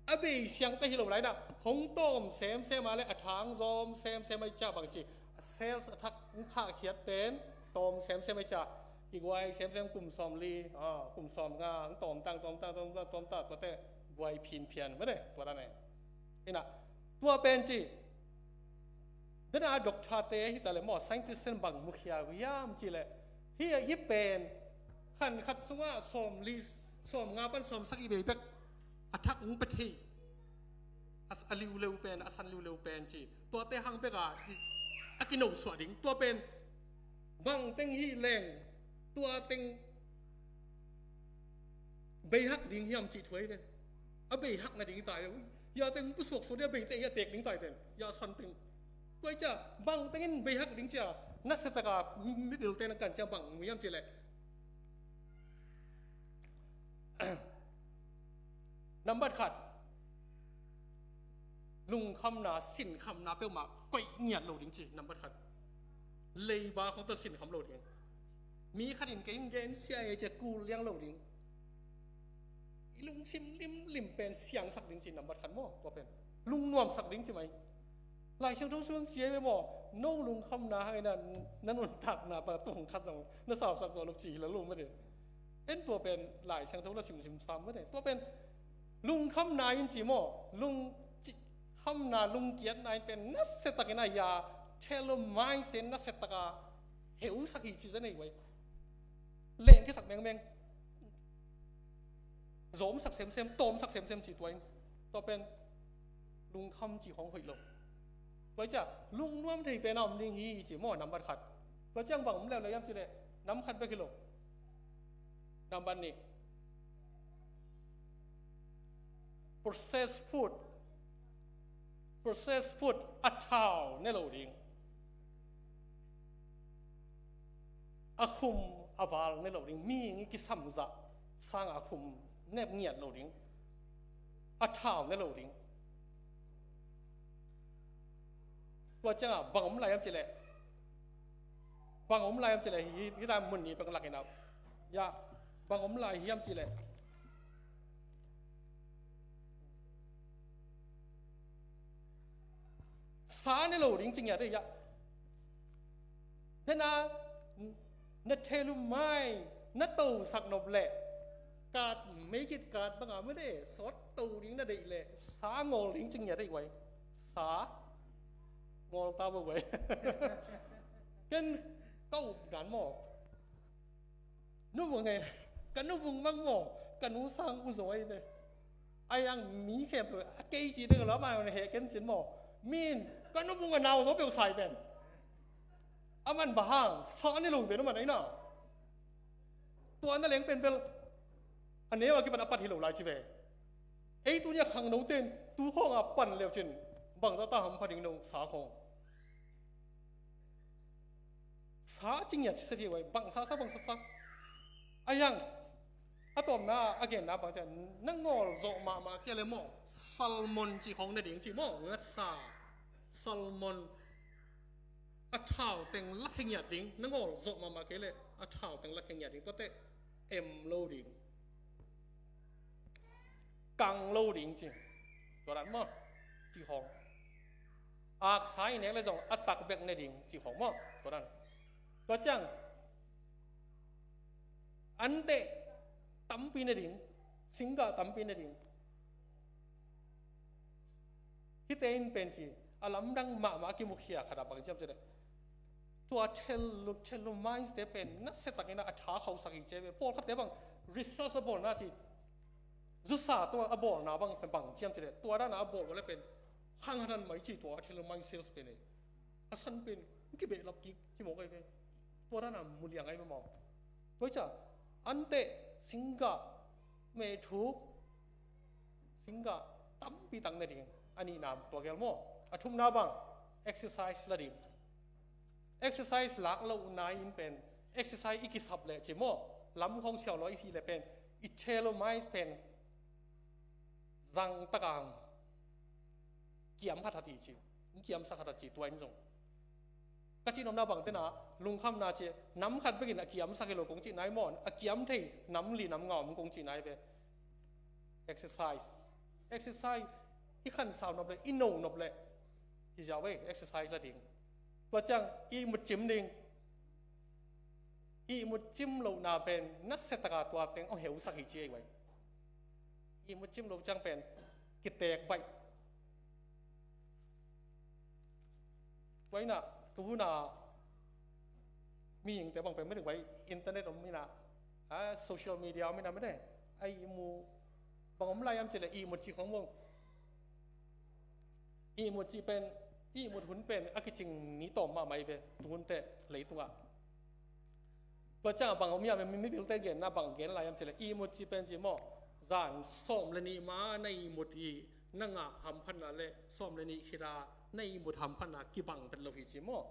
A bei siang ta hi lo lai-in ah hong tawm semsem a le a thak zawm semsem a, i ciah bangci, a cells a thak hong khahkhiat pen tawm semsem a, i ciah kiguai semsem, kum sawmli, ah, kum sawmnga, hong tawm ta, tawm ta, tawm ta, tawm ta, tuate guai phinphian mah ne, tua dan e. Inah, tua pen ci, dena doctor te hi ta le maw, scientist ten bang mukhia uh hiam cih leh, hih, hih pen khan khat sungah sawmli, sawmnga pan sawmsagih bei bek a thak hong pia thei. A, a liuleu pen, a san liuleu pen ci. Tuate hang bek a, i, a kinosuah ding. Tua pen bang teng hi leng, tua teng bei hak ding hiam cih thu ahi ve. A bei hak nading hi ta ve. Ya teng pusuak suak dia, bei teng ya tek ding ta hi pen. Ya san teng. Tua hi ciah bang teng in bei hak ding ci a, nasia tak a middle te na kan ciah bang mu hiam cih leh, nambat khat, lungkhamna, sinkhamna peuhmah koih ngiat lo ding ci, nambat khat. Leiba khawng tawh sinkham lo ding. Mi khat in kei hong gensia e ci a kul liang lo ding. I lungsim limlim pen siangsak ding ci, nambat khat maw, tua pen. Lungnuamsak ding ci mai. Lai Siangtho sung ci e ve maw, no lungkhamna hangin a na nuntakna pan tung khat zong na sausak zo lo ci hi lo lo mah de. En, tua pen Lai Siangtho la simsim sam mah de. Tua pen lungkhamna in ci maw, lung ci, khamna, lungkiatna in pen nasia takin a ya, thelumize te nasia tak a heusak hi ci zen ei vai. Lengkhiasak mengmeng. Zawmsak semsem, tawmsak semsem ci tua in. Tua pen lungkham ci khawng hoih lo. Tua hi ciah lungnuam thei pen a om ding hi ci maw, nambat khat. Tua ciang bang om leuleu hiam cih leh, nam khat bek hi lo. Nambat nih, processed food. Processed food, a thau ne lo ding. A khum a val ne lo ding. Mihing i kisamzah sanga a khum ne ngiat lo ding. A thau ne lo ding. Tua ciangah bang om lai hiam cih leh, bang om lai hiam cih leh, hi, hi ta mun nih pek lak in a. Ya, bang om lai hiam cih leh, sa ne lo ding ci ngiat ei, ya. Dena na thelumize, na tosak nop leh, kat, make it kat banga mah de, sawt to ding na deih leh sa ngawl ding ci ngiat ei vai. Sa ngawl ta bau vai. Ken ka up dan maw, nuvung e, ka nuvung bang maw, ka nu sang uh zaw ei ve. A yang mi khempeuh a kei ci ding a lo, amah na heh ken cin maw. Min ka nuvung a nau zaw peuh sa hi pen. Aman bang hang, sa ne lo hi ve, aman aina. Tua na leng pen bel a neu a kipan a pat hi lo lai ci ve. Ei tuni a khangno ten tu khawng a pan leu cin bangzah ta hampha ding no, sa khawng. Sa ci ngiat ci sa ci vai, bangsa sa, bangsa sa. A yang, a tawpna a genna bang ci a, na ngawl zawh mahmah kei leh maw, salmon ci khawng ne ding ci maw, ngatsa, salmon. A thau teng lakhia ngiat ding, na ngawl zawh mahmah kei leh a thau teng lakhia ngiat ding, tuate em lo ding. Kang lo ding ci. Tua dan maw, ci khawng. Aksa i nek leh zong a tak bek ne ding ci khawng maw, tua dan. Tua ciang, anteh tampi ne ding, singgah tampi ne ding. Hihte in pen ci, a lamdang mahmah a kimukhia khat a bang hiam cih leh, tua thel, thelumize te pen nasia takin a tha khauhsak hi ci ve. Pawlkhatte bang research a bawlna ci, zusa tua a bawlna bang pen bang hiam cih leh, tua dana a bawl bawl leh pen khanghanan mai ci, tua thelumize cells pen e. A san pen kibehlap kik ci mawk ahi ve. Tua dana muliang ahi ve maw. Tua hi ciah, anteh, singgah, mehthuk, singgah tampi tak ne ding. A nihna tua gel maw. A thumna bang, exercise la ding. Exercise lak lohna in pen, exercise i kisap leh ci maw, lam khawng siau lo i sih leh pen, i telomere pen zang taka kiam khat khat hi ci, kiamsak khat khat ci, tua in zong. Ka cih nopna bang tena, lungkhamna ci, nam khat bekin a kiamsak hi lo kong cih nai maw, a kiam thei nam li nam nga om kong cih nai ve. Exercise. Exercise. I khansau nop leh, i no nop leh, hi ziau ve, exercise la ding. Tua ciang ihmut cim ding. Ihmut cim lohna pen nasia taka tua teng hong heusak hi ci ei vai. Ihmut cim lo ciang pen kiteek baih. Tua inah, tuhuna mihingte bang pen, mihing vai, internet om inah, a, social media om inah mene, a ihmu bang om lai hiam cileh ihmut cih khong bang. Ihmut cih pen, ihmut hun pen a kicing ni tawm mahmah hi ve, tuhun teh leitungah. Tua ciangah bang om hiam, mi, mipilte genna bang gen lai hiam cileh, ihmut cih pen ci maw, zan sawm le nih ma na ihmut hi, na ngah hamphatna le sawm le nih khita na ihmut hamphatna kibang pet lo hi ci maw.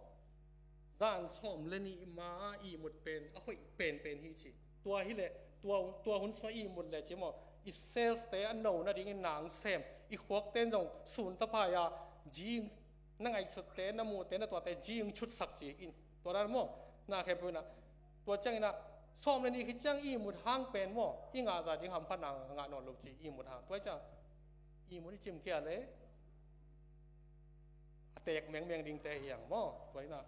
Zan sawm le nih ma ihmut pen a hoih penpen hi ci. Tua hileh, tua, tua hun sung ihmut leh ci maw, i cells te a no nadingin nang sem, i khuakte in zong sun taphai a, gene, na ngaihsutte, na muhte, na tuate gene chutsak ci in. Tua dan maw, na khempeuh inah. Tua ciang inah, sawm le nih khit ciang ihmut hang pen maw, i ngahza ding hamphatna ngah nawn lo ci, ihmut hang. Tua ciang, ihmut i cim kia le, a teek mengmeng dingte hi hang maw, tua inah.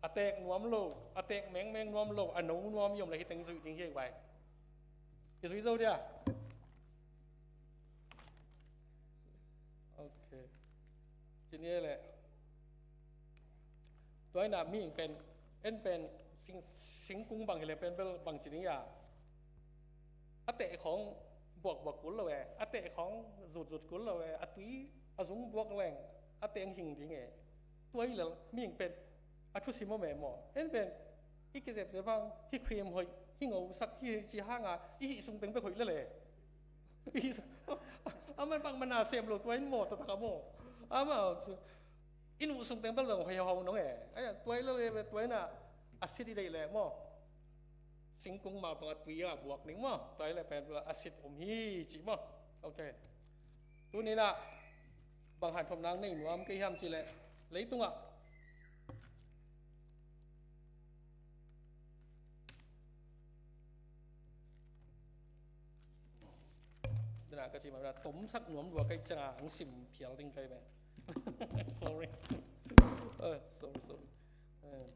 A teek nuam lo, a teek mengmeng nuam lo, a no nuam i om le hi teng zuih ding hi ei vai. I zui zo dia. Ok. Ci ni ei leh. Tua inah mihing pen, en pen, sing, singkung bang hileh pen bel bang ci ding ia. A teh khawng buakbuak kul lo e, a teh khawng zutzut kul lo e, a tui a zung buak leng, a teh hing ding e. Tua hileh mihing pen a thusim om e maw. En pen, i kizepzep hang, hih cream hoih, hih ngosak, hih ci hanga, i hih sung teng bek hoih lel e. Aman bangmah na sem lo tua in maw, taktak a maw. Amah, i nuh sung teng bel zong hoih hauhau nong e. Ai, tua i lel e, tua inah, a sit i deih leh maw. Singkung mah bang a tui a buak ning maw. Tua i leh pen a sit om hi ci maw. Ok. Tuni inah, bang hanthawp nang nei nuam kei hiam cileh, leitungah. Dena ka cih mah, tomsak nuam lua kei cianga hong sim phial ding kei ve. Sorry. Eh, sorry, sorry. Eh.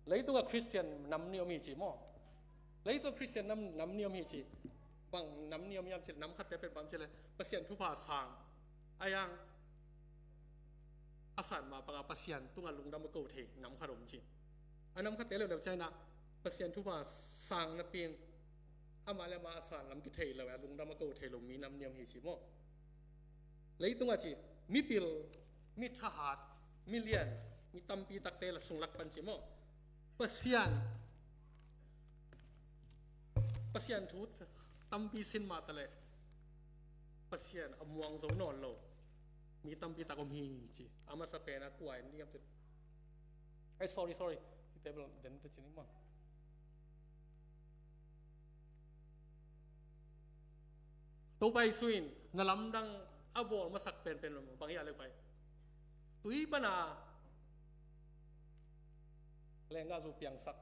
Leitungah Christian nam ni om hi ci maw. Leitungah Christian nam, nam ni om hi ci. Bang nam ni om hiam cileh, nam khatte pen bang cileh, Pasian thupha sang. A yang, a san mah bangah Pasian tungah lungdam a ko thei nam khat om ci. A nam khatte leuleu ciangin ah, Pasian thupha sang napi-in, amah le amah a san lam kithei lo, a lungdam a ko thei lo mi nam ni om hi ci maw. Leitungah ci, mipil, mi thahat, mi lian, mi tampi takte la sung lak pan ci maw. Pasian, Pasian thu tampi sin mah taleh, Pasian a muang zo nawn lo mi tampi tak om hi ci. A masa pen a kua in ding a pit. Ai, sorry, sorry. Hihte bel den te ci ning maw. Topa Jesu in na lamdang a bawl masak penpen lo maw, bang hia le pai. Tui pana lenggahzu piangsak.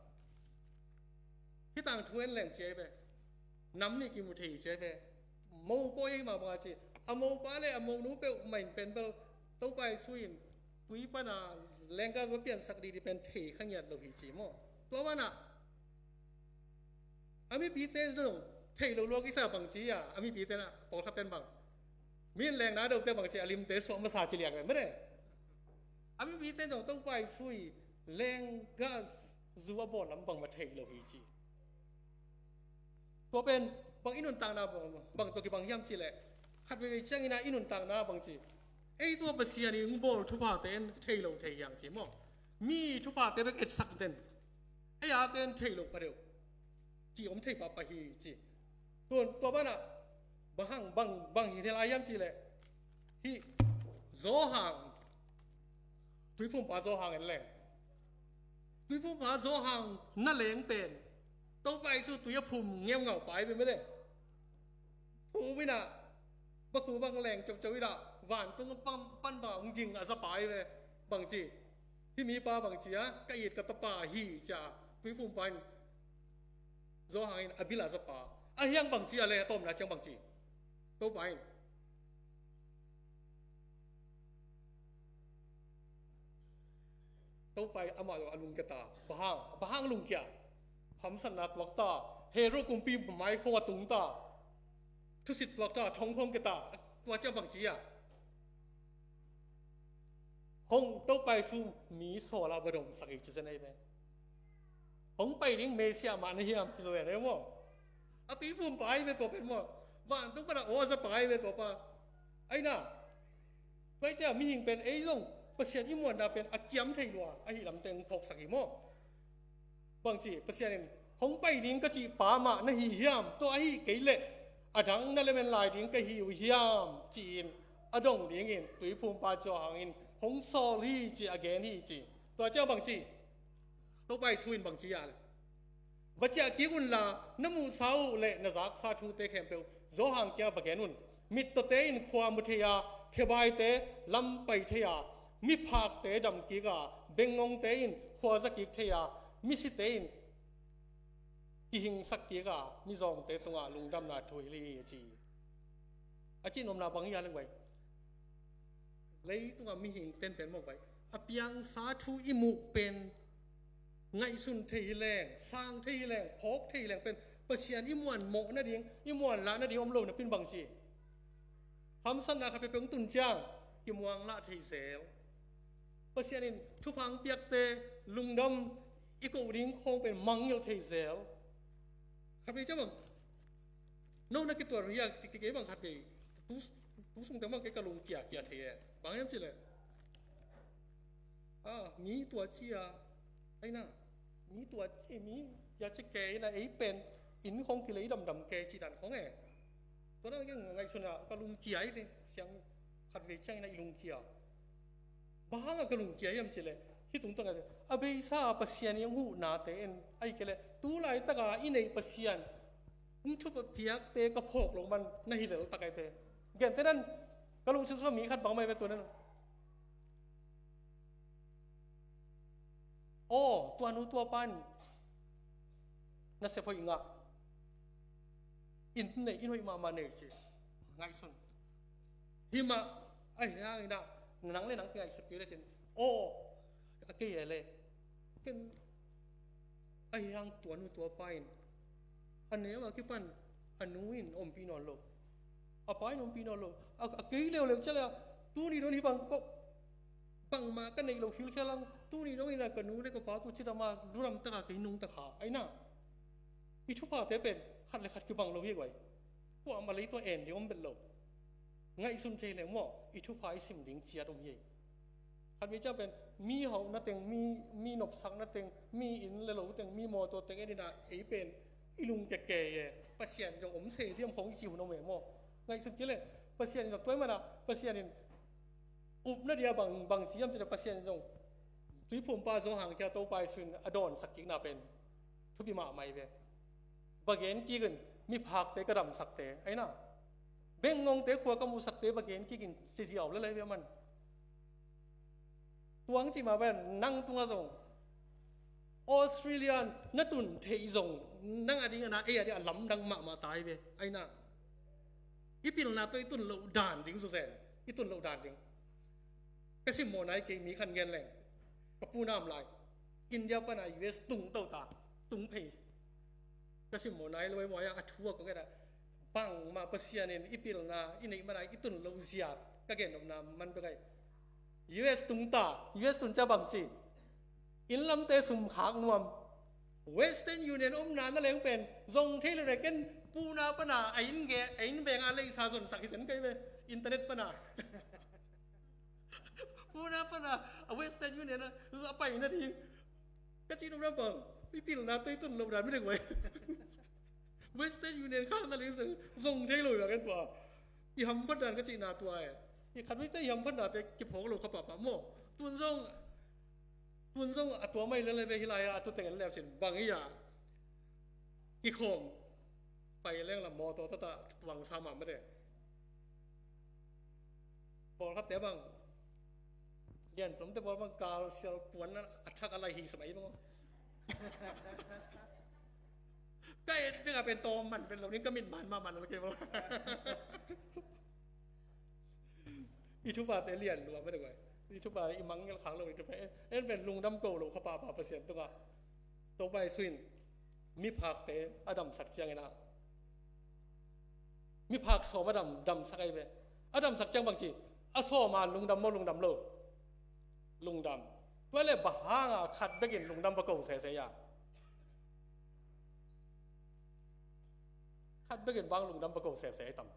Hih tangthu en leng ci ai ve. Nam nih kimu thei ci ai ve. Mopawi ei mah bang a ci. A mopa le a monu peuhmah in pen bel Topa Jesu in tui pana lenggahzu a piansak didi pen thei kha ngiat lo hi ci maw. Tua banah a mipite zong thei lo lua kisa bang ci a, a mipite na pawlkhat ten bang. Mi in lengna dote bang ci a limte suak masa ci liang ve mene. A mipite zong Topa Jesu i lenggahzu a bawl lam bangmah thei lo hi ci. Tua pen bang i nuntakna bang, bang tawh kibang hiam cileh. Khat veivei ciangin ah i nuntakna bang ci. Ei tua Pasian in hong bawl thuphate in thei lo thei hiang ci maw. Mi thuphate bek etsak den. Ei a ten thei lo pha deuh. Ci om thei pahpah hi ci. Tun tua banah bang hang bang, bang hi thei lai hiam cih leh, hih Johan, Tuiphumpa Johan en leng, Tuiphumpa Johan na leng pen Topa Jesu tui a phum ngeungau pa hi pen mete. Phum inah bakhu bang leng cokcok inah vantung pan, pan bang hong ging a za pa hi ve. Bangci, hih mipa bangci a, ka it ka tapa hi ci a, Tuiphumpa in Johan in a bil a za pa. A hiang bangci a le a tawpna ciang bangci, Topa in Topa in amah zong a lungkia ta. Bang hang, bang hang lungkia? Hamsatna tuak ta. Herod kumpi maikhong a tung ta. Thusit tuak ta, thong khong kia ta. Tua ciang bangci a, hong Topa Jesu mi sawl a va domsak hi ci zen ahi ve. Hong pai ding Messiah mah na hiam hi zo ve maw? A Tuiphumpa ahi ve tua pen maw? Vantung pan a aw a za pa ahi ve tua pa. Ahi na, tua hi ciang mihing pen ei zong Pasian i muanna pen a kiam thei lua ahi lam teng phawksak hi maw? Bangci, Pasian in hong pai ding ka cih pa mah na hi hiam? Tua ahi kei leh a dang na lemen lai ding ka hi uh hiam? Ci-in a dong dingin Tuiphumpa Johan in hong sawl hi ci a gen hi ci. Tua ciang bangci, Topa Jesu in bangci a le, va ciah kik unla, na muhsa uh le na zaksa thute khempeuh Johan kiang va gen un. Mittawte in khua mu thei a, khebaite lam pai thei a, miphakte dam kik a, bengngongte in khua za kik thei a, misite in kihingsak kik a, mizawngte tungah lungdamna thu hilh hi a ci. A cihnopna bang hi a leng vai? Leitungah mihing tenpen mawk vai, a piangsa thu i muh pen ngaihsun thei hi leng, sang thei hi leng, phawk thei hi leng pen Pasian i muan mawh nading, i muan lah nading om lo napi in bangci, hamsatna khat peuhpeuh hong tun ciang kimuang lah thei zel. Pasian in thupha hong piakte lungdam i koh ding khawng pen mangngilh thei zel. Khat vei ciang bang, no na kituat hi a tiktik ei bang khat vei, tu, tu sung teng bang kei ka lungkia kia thei e. Bang hiam cih leh, a, mi tua ci a, ahi na, mi tua ci, mi kia ci kei na, ei pen inn khawng kilei damdam kei cih dan khawng e. Tua dan ngaihsun a ka lungkia hi ve, siang khat vei ciangin a i lungkia. Bang hang a ka lungkia hiam cih leh, hih tungtawn a beisa Pasian i hong huhnate en, ahih kei leh tu laitaka i neih Pasian hong thupha piakte ka phawk loh man na hi leltak ahi ve. Gentehna in ka lungsim sungah mi khat bang mah hi ve tua dan. Aw, tua nu tua pa in nasep hoih ngah, inn nei, inn hoih mahmah nei ci. Ngaihsun. Hi mah, ahi hangin ah nang le nang kingaihsut kei le cin, aw, a kei e le, ken, ahi hang tua nu tua pa in a neu a kipan a nu in ompih nawn lo, a pa in ompih nawn lo. A, a kei leuleu ciang a, tuni dong hi bang ko, bangmah ka neih loh hilhkhial ang, tuni dong in a ka nu le ka pa tu cidam a, ludam taka kei nungta kha, ahi na. I thuphate pen khat le khat kibang lo hi guai. Kuamah lei tua en ding om bet lo. Ngaihsun thei leh maw, i thupha i sim ding ciat om hi. Khat vei ciang pen mi hauhna teng, mi, mi nopsakna teng, mi inn le lo teng, mi mawtaw teng en in ah ei pen i lungkia kei e. Pasian zong om se diam khawng i cih hun om e maw. Ngaihsun kei leh Pasian in zong tua ahih manin ah Pasian in upna dia bang, bang ci hiam cih leh Pasian in zong Tuiphumpa Johan kiang Topa Jesu in a dawnsak kikna pen thupi mahmah hi ve. Va gen kik in, miphakte ka damsakte, ahi na. Bengngongte khua ka muhsakte va gen kik in ci ziau lel ahi ve man. Tua hong cih mah bangin nang tungah zong Australia na tun theih zong nang a ding a na, ei a ding a lamdang mahmah ta hi ve, ahi na. I pilna tawh i tun loh dan ding zawzen, i tun loh dan ding. Ka simmawh nai kei, mi khat gen leng, ka pu na om lai, India pana U S tung to ta, tung phei. Ka simmawh nai lo e, buai a, a thu a kong et a, bangmah Pasian in i pilna i neih mana i tun loh zia ka gennopna man bek ahi. U S tung ta, U S tun ciang bang ci, inn lamte sum khak nuam. Western Union omna na leng pen zong thei lo ne, ken pu na pana a inn ge, a inn veng a leisa zonsak hi zen kei ve, internet pana. Pu na pana a Western Union a, a pai na ding. Ka cih nopna bang, i pilna tawh i tun loh dan mi ding vai. Western Union khang na ling zong, zong thei lo hi bang en tua. I hamphat dan ka cihna tua e. I khat veite i hamphatnate kiphawk lo kha pahpah maw. Tun zong, tun zong a tua mai lele ve hi lai a, a tu teng en leu cin bang hi a. I khawm pai leng la mawtaw tata tuang sa mahmah de. Pawlkhatte bang, lian tlomte pawl bang kal sial puan a thak a lai hi sa mai bang. Ka et ding a pen tawm man pen lo ding ka mit man mahmah lo kei bang. I thupate lian lua mah deuh ai. I thupa i mangngilh khak lo i thupa. En, en pen lungdam ko lo kha pahpah Pasian tungah. Topa Jesu in miphakte a damsak ciangin ah, miphak sawm a dam, damsak ahi ve. A damsak ciang bangci, a sawm a lungdam maw, lungdam lo? Lungdam. Tua leh bang hanga khat bekin lungdam va ko sese a? Khat bekin bang lungdam va ko sese ahi tam?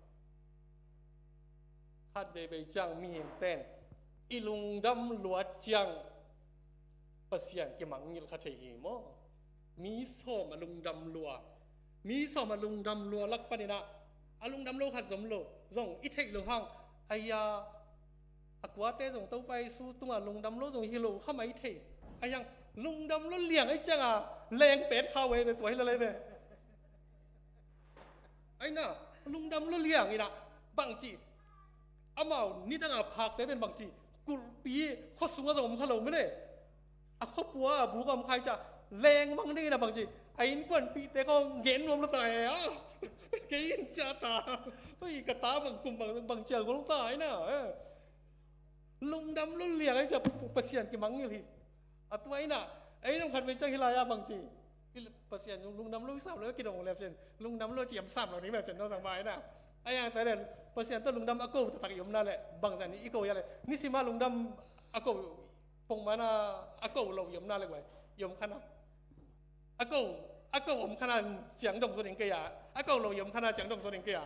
Khat veivei ciang mihingte'n i lungdam luat ciang Pasian kimangngilh kha thei hi maw? Mi sawm a lungdam lua, mi sawm a lungdam lua lak panin ah a lungdam lo khat zom lo, zong i theih loh hang, aia, a kuate zong Topa Jesu tungah lungdam lo zong hi lo kha mai thei. Aia, lungdam lo liang ahi cianga leng pet kha uh ahi ve, tua hi lo lai ve. Aina, lungdam lo liang inah, bangci, amau nidanga phakte pen bangci, kulhpi khua sungah zong om kha lo mene. A khuapua a buk a om khai ciah leng mang ding inah bangci, a innkuanpihte khawng gen nuam lo ta e a. Kei in ciah ta. Oi, ka ta bang kum bang, bangci a gol ta inah, eh. Lungdam lo liang ahi ciah Pasian kimangngilh hi. A tua inah, ei zong khat vei ciang hi lai-ah bangci, Pasian lungdam lo i sam lo, kidong lep cin lungdam lo ciam sam lo ding lep cin no sang mai na. A yang ta le Pasian tawh lungdam a ko taktak i omna le bangzan i ko ia le, nisima lungdam a ko, pongmana a ko lo i omna le guai, i om khana. A ko, a ko om khana ciang dong zo ding kei a, a ko lo i om khana ciang dong zo ding kei a.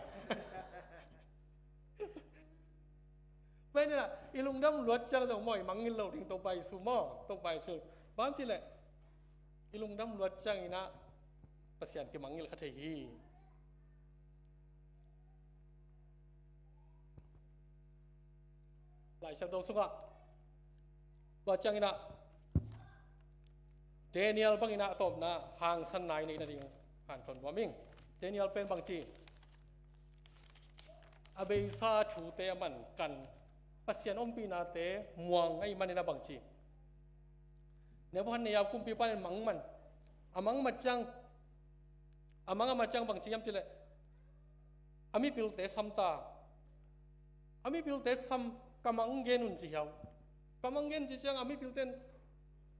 Tua inah i lungdam luat ciang zong maw i mangngilh lo ding Topa Jesu maw, Topa Jesu. Bang ci leh i lungdam luat ciang inah Pasian kimangngilh kha thei hi. Lai Siangtho sungah tua ciang inah Daniel bang inah a tawpna hangsanna i neih nading hanthawn nuam ing. Daniel pen bangci, a beisa thute a man kan, Pasian ompihnate muang ahih manin a bangci, Nebuchadnezzar kumpipa in mang man, a mang mat ciang, a mang a mat ciang bangci hiam ci leh, a mipilte sam ta. A mipilte sam, ka mang gen un ci hiau. Ka mang gen ci ciang a mipilte in,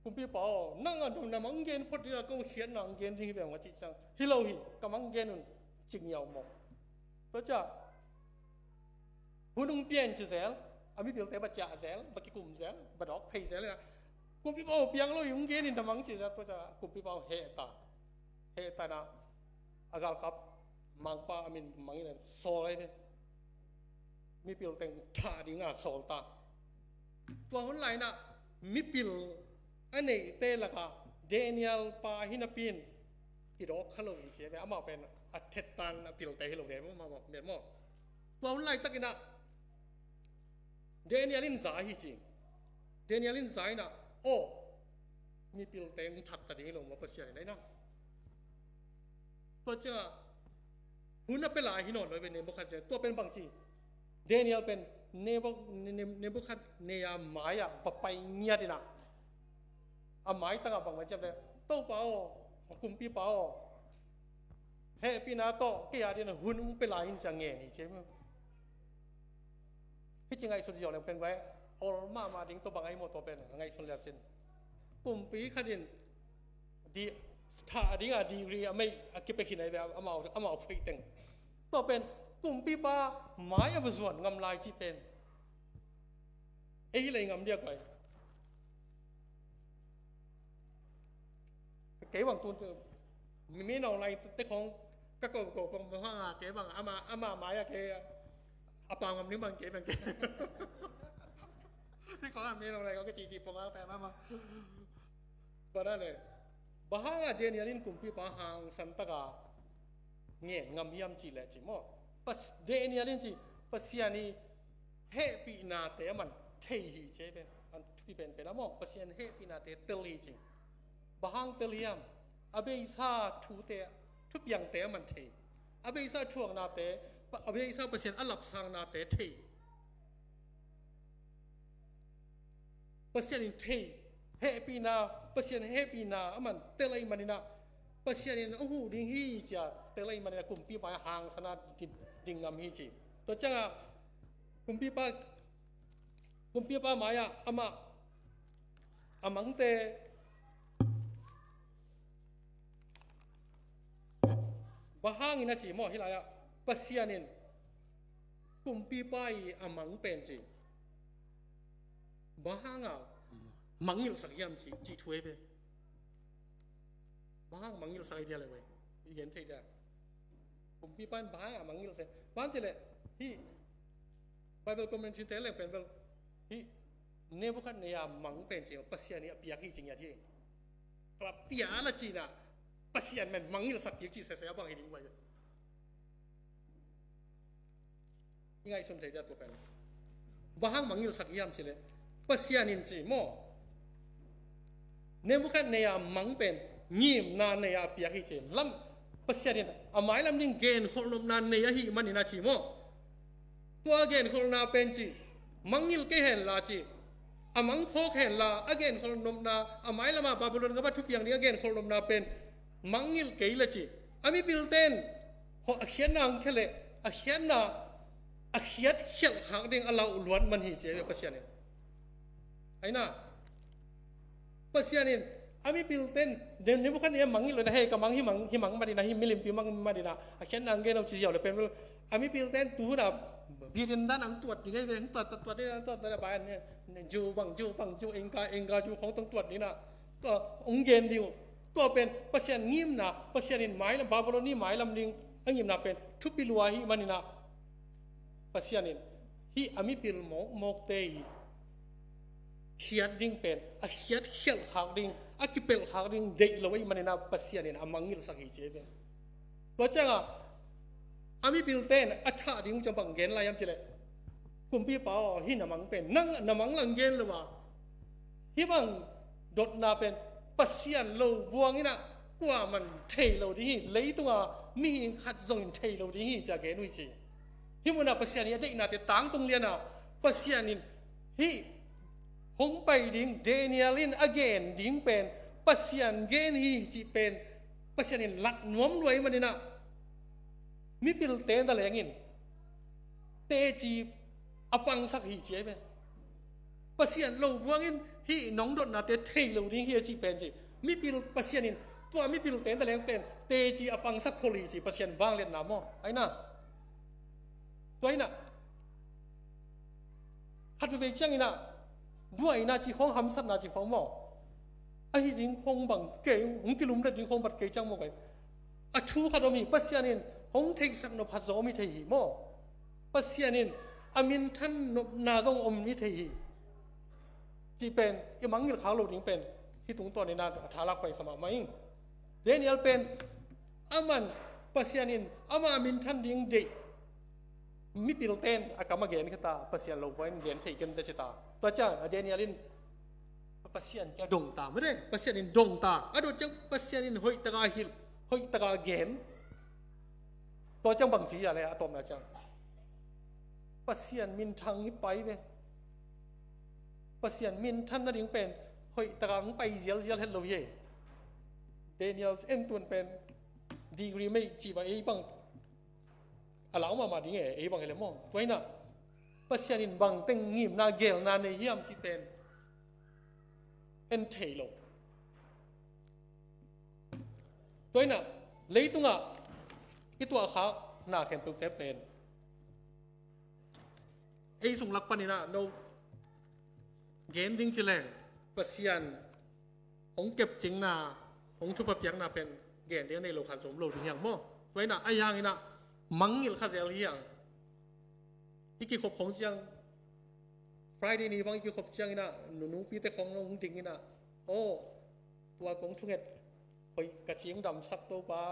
kumpipa aw, nang a na mang gen phot ding a, ko khiatna hong gen ding hi ve hong a ci ciang, hi lo hi, ka mang gen un ci ngiau maw. Tua ciah hun hong pia in ci zel, a mipilte va ciah zel, va kikum zel, va dawk phei zel inah, kumpipa aw, piang lo hi, hong gen in na mang ci zel. Tua ciah kumpipa aw heh ta. Heh ta inah a galkap mangpa a min mang inah sawl ahi ve. Mipil teng thah dinga sawl ta. Tua hun lai inah mipil a neihte lakah Daniel pa hi napi in kidawk kha lo hi ci ve. Amau pen a thettan a pilte hi lo ve maw, maw, maw, maw. Tua hun laitak inah Daniel in za hi ci. Daniel in za inah, aw, mipilte hong that ta ding hi lo maw Pasian in, aina. Tua ciangah hun a pia lai hi nawn lo ve Nebuchadnezzar. Tua pen bangci, Daniel pen Nebu-, Ne-, Ne-, Nebuchadnezzar mai-ah va pai ngiat inah, a maitangah bang va ci hiam leh, Topa aw, kumpipa aw, hehpihna tawh kei a dingin hun hong pia lai in ci a ngen hi ci. Hih ci ngaihsun ziau leng pen guai, ol mahmah ding tawh bang ahi maw tua pen ngaihsun leu cin. Kumpi khat in dih, thah dinga degree a meih a kipia khin ahi ve, amau, amau phuih teng. Tua pen kumpipa mai a va zuan ngam lai cih pen ei hi lei ngam diak guai. Kei bang tun mi, mi nong lai te khong ka ko ko kong bang hang a kei bang ama, ama mai a kei a pau ngam ding bang kei bang kei. Ti khong a mi nong lai ko ka ci ci pong a pe ma ma. Ba da le. Bang hang a Daniel in kumpipa hangsan taka ngen ngam hiam cih leh ci maw? Pas-, Daniel in ci, Pasian i hehpihnate a man thei hi ci pen, a thupi penpen a maw? Pasian hehpihnate tel hi ci. Bang hang tel hiam? A beisa thute, thupiangte a man thei. A beisa thuaknate, a beisa Pasian a lapsangnate thei. Pasian in thei, hehpihna, Pasian hehpihna a man tel ahih manin ah, Pasian in a huh ding hi ci-a tel ahih manin ah, kumpipa hangsanna ding, ding ngam hi ci. Tua ciangah kumpipa, kumpipa mai-ah amah a mangte bang hangin a ci maw, hih lai-ah Pasian in kumpipa i a mang pen ci, bang hanga mangngilhsak hiam ci, cih thu ei ve. Bang hang mangngilhsak hi dia le ve. I gen thei dia. Kumpipa in bang hanga mangngilhsak. Bang ci leh, hih Bible commentary te leng pen bel, hih Nebuchadnezzar mang pen ci, Pasian i a piak hi ci ngiat hi. Tua pia la cina, Pasian men mangngilhsak kik ci sese a bang hi ding vai. I ngaihsun thei dia tua pen. Bang hang mangngilhsak hiam ci leh, Pasian in ci maw, Nebuchadnezzar mang pen ngimna nei a piak hi ci. Lam, Pasian in a mailam ding genkholh nopna nei ahih manin a ci maw. Tua a genkholhna pen ci, mangngilh kei hen la ci, a mang phawk hen la, a genkholh nopna, a mailam a Babylon gam a thupiang ding a genkholh nopna pen mangngilh kei la ci. A mipilten, hawh, a khiatna ang khia leh, a khiatna, a khiat khialh khak ding a lauh luat man hi ci a ve Pasian in. Aina, Pasian in a mipilten, Ne-, Nebuchadnezzar mangngilh lo in ah, hei, ka mang hi mang, hi mang mah ding ah, hih milimpi mang mah ding ah, a khiatna ang gen lo ci ziau le pen bel, a mipilten tu hun ah biakinn dan ang tuat ding ei ve, ang tuat, tuat, tuat ding ah, tuat, tuat ding ah, bai an ne, ne, ju bang, ju bang, ju engka, engka ju khong tong tuat ding ah, tua ang gen ding uh. Tua pen Pasian ngimna, Pasian in mailam, Babylon i mailam ding a ngimna pen thupi lua ahih manin ah, Pasian in hih a mipil mawkmawkte i khiat ding pen, a khiat khialh khak ding, a kipelh khak ding deih lo ahih manin ah, Pasian in a mangngilhsak hi ci ei ve. Tua ciangah a mipilten a thah ding ciang bang gen lai hiam ci leh, kumpipa aw, hih na mang pen, nang na mang lang gen lo a, hih bang dotna pen Pasian lo buang in ah kuaman thei lo ding hi, leitunga mihing khat zongin thei lo ding hi ci a gen uh hi ci. Hih munah Pasian i a deihnate tangtung lian a, Pasian in hih hong pai ding Daniel in a gen ding pen Pasian gen hi cih pen Pasian in lak nuam lua ahih manin ah, mipilten a lengin teci a pangsak hi ci ei ve. Pasian lo buang in hih nong dotnate thei lo ding hi a cih pen ci. Mipil, Pasian in tua mipilten a leng pen teci a pangsak khol hi ci, Pasian vangliatna maw. Aina, tua ina, khat veve ciangin ah buaina ci khong, hamsatna ci khong maw, ahi ding khong bang kei, hong kilumlet ding khong bat kei ciang maw kei. A thu khat om hi, Pasian in hong theihsak nop khat zong om hi thei hi maw. Pasian in a minthan nopna zong om hi thei hi. Cih pen i mangngilh khak lo ding pen hih tungtawn in ah a tha lak khuai sa mahmah ing. Daniel pen aman Pasian in ama minthan ding deih, mipilten a kam a gen khita, Pasian lo buang in gen thei kei ta ci ta. Tua ciang a Daniel in Pasian kia dong ta, mede, Pasian in dong ta. A dot ciang Pasian in hoih taka hilh, hoih taka gen. Tua ciang bang ci a le a tawpna ciang, Pasian minthang hi pai ve. Pasian minthan nading pen hoih taka hong pai zialzial het lo hi. Daniel en tuan pen degree mei ci ba ei bang a lau mahmah ding e, ei bang e le maw. Tua ina, Pasian in bang teng ngimna gelna nei hiam cih pen en thei lo. Tua ina, leitungah i tuahkhak na khempeuhte pen ei sung lak panin ah no gen ding ci leng, Pasian hong kepcingna, hong thupha piakna pen gen ding a nei lo khat zong om lo ding hi hang maw. Tua ina, ahi hangin ah mangngilh kha zel hi hang. I kikhop khong ciang, Friday ni bang i kikhop ciangin ah, nunupite khong hong dingin ah, aw, tua kong thunget hoih ka cingdamsak Topa,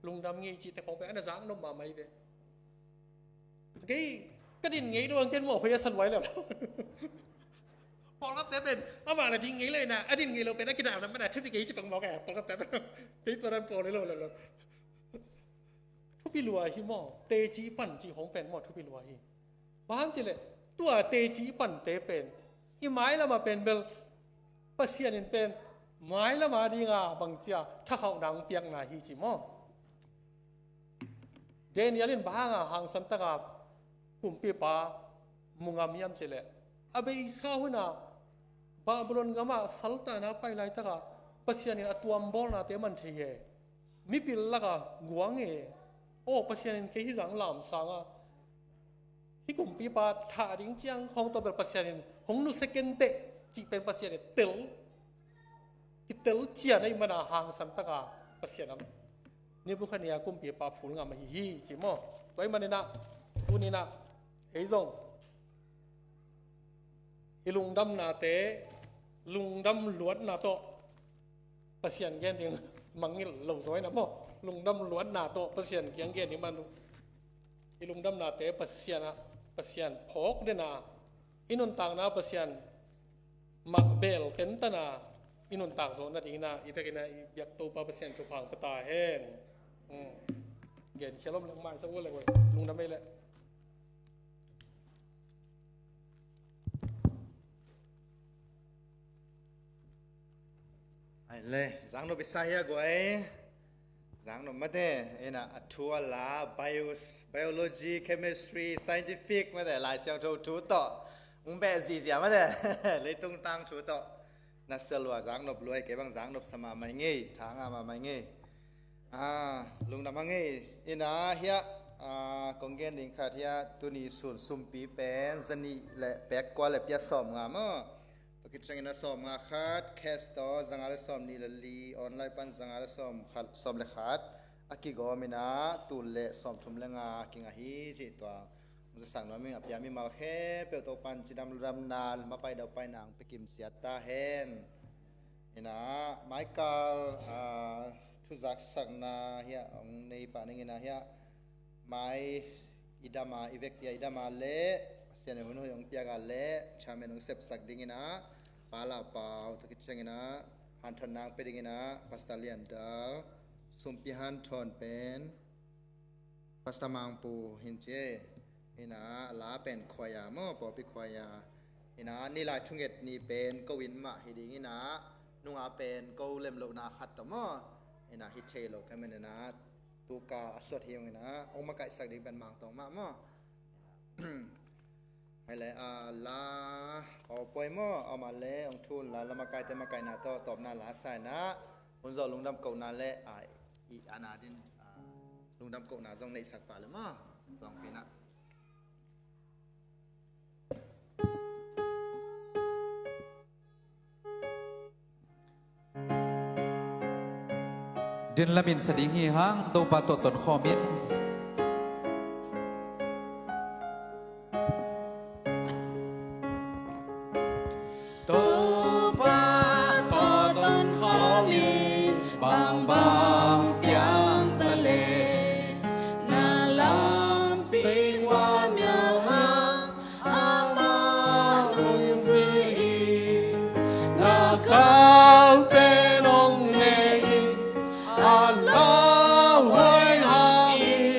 Lungdam ngei cihte khong pen a na zak nop mahmah hi ve. Kei ka din ngei lo ang, ken mawh khoi a sa luai lo lo. Pawlkhatte pen amah na din ngei lo ina, a din ngei lo pen a kidam na mana thupi kei ci pang mawk e, pawlkhatte pen. Kei tua dan pawl lo lo lo. Thupi lua hi maw, teci pan ci hong pen maw, thupi lua hi. Bang hang cih leh tua teci pante pen i mailama pen bel Pasian in pen mailama dinga bangcia thakhauhna hong piakna hi ci maw. Daniel in bang hanga hangsan taka kumpipa mu ngam hiam cih leh, a beisa huna Babylon gama saltanna pai laitaka Pasian in a tuam bawlnate man thei e. Mipil laka guang e. Aw, Pasian in kei hi zang lamsanga hih kumpipa thah ding ciang hong tawh bel Pasian in hong nusia kenteh cih pen Pasian in tel, kitel cian ahih mana hangsan taka Pasian a Nebukhadnezzar kumpipa phul ngam ahi hi ci maw. Tua ahih maninah tuninah ei zong i lungdamnate lungdam luatna tawh Pasian gen ding mangngilh lo zaw ina maw. Lungdam luatna tawh Pasian kiang gen ding man uh. I lungdamnate Pasian ah, Pasian phawk dena, i nuntakna Pasian mah bel tentana i nuntak zawh nadingina i takina i biak Topa Pasian thupha hong pia ta hen. Gen khial om leng maisak uh leng lungdam ei leh. Ai le, zaknop i sa hia guai. Zaknop mate, ina a thu a la, bios, biology, chemistry, scientific mate, Lai Siangtho thu tawh hong beh zihziah mate. Leitung tang thu tawh na sia lua, zaknop lua, kei bang zaknop sa mahmah ngei, tha ngah mahmah ngei. Ah, lungdam hang ei. Ina hiah, ah, kong gen ding khat hiah tuni sun sumpi pen zanih le pek kua le pia sawm nga maw. Tua khit ciangin a sawm nga khat, cash tawh zanga le sawm nih le li, online pan zanga le sawm khat, sawm le khat a kigawm ina tul le sawm thum le nga kingah hi cih tua. Zasak nuam ing a pia mimal khempeuh Topan cidam ludamna, mapai daupai nang pekim siat ta hen. Ina, Michael, ah, thuzaksakna hiah hong nei pah ning ina hiah mai i dama, i vekpi a i dama le Pasian in hun hoih hong piak a le chairman hong sepsak ding ina, Pa Lau Pau, tua khit ciang ina hanthawn nang pe ding ina Pastor Lian Dal, sumpi hanthawn pen Pastor Mangpu hin ci e. Ina la pen khuaia maw, pawlpi khuaia. Ina nilai thunget ni pen ko inn mah hi ding ina nunga pen ko lemlohna khat tawh maw. Ina hi thei lo ka men ina tuka a sot hi ung ina hong makaihsak ding pen Mangtawng mah maw. Hai le, a, la, aw, puai maw, a, ma le, ong thun la, la makaite makaina tawh tawpna la saina, hun zawh lungdam kohna le, a, i, ana din, a, lungdam kohna zong neihsak pah le maw, tuang pina. Din lamin sa ding hi hang, Topa tawh tonkhawm in. Topa tawh tonkhawm in, bangbang piang ta le, na lampi kua mial hang, amah nungzui in, na kaute nong ne in, a lauhuai hang in,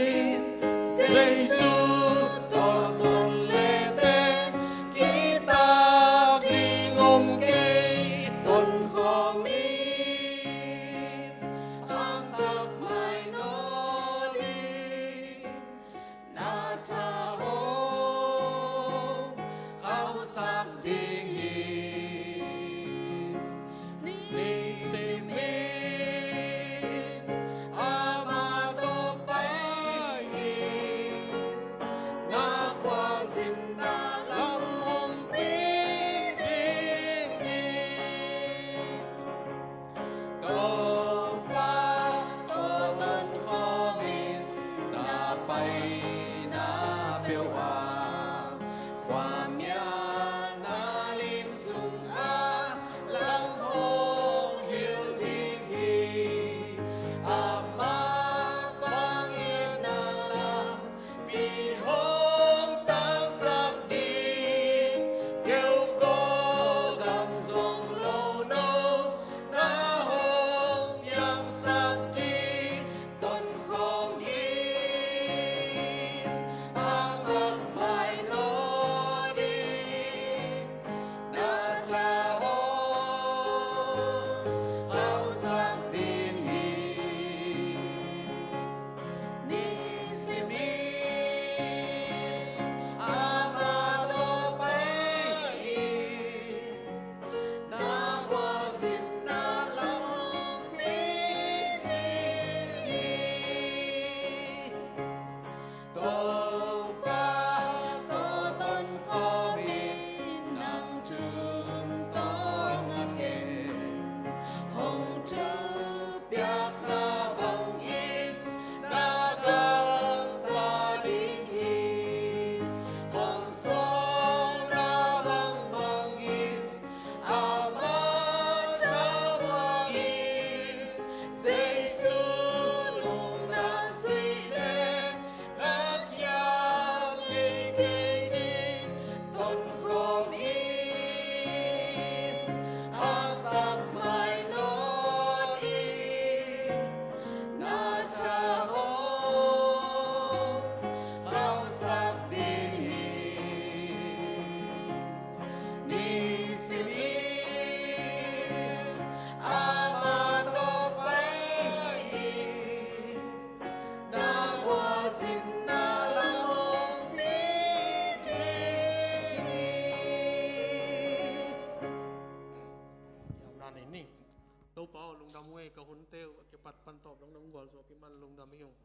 hi ung.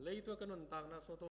Leitung a ka nuntakna sungah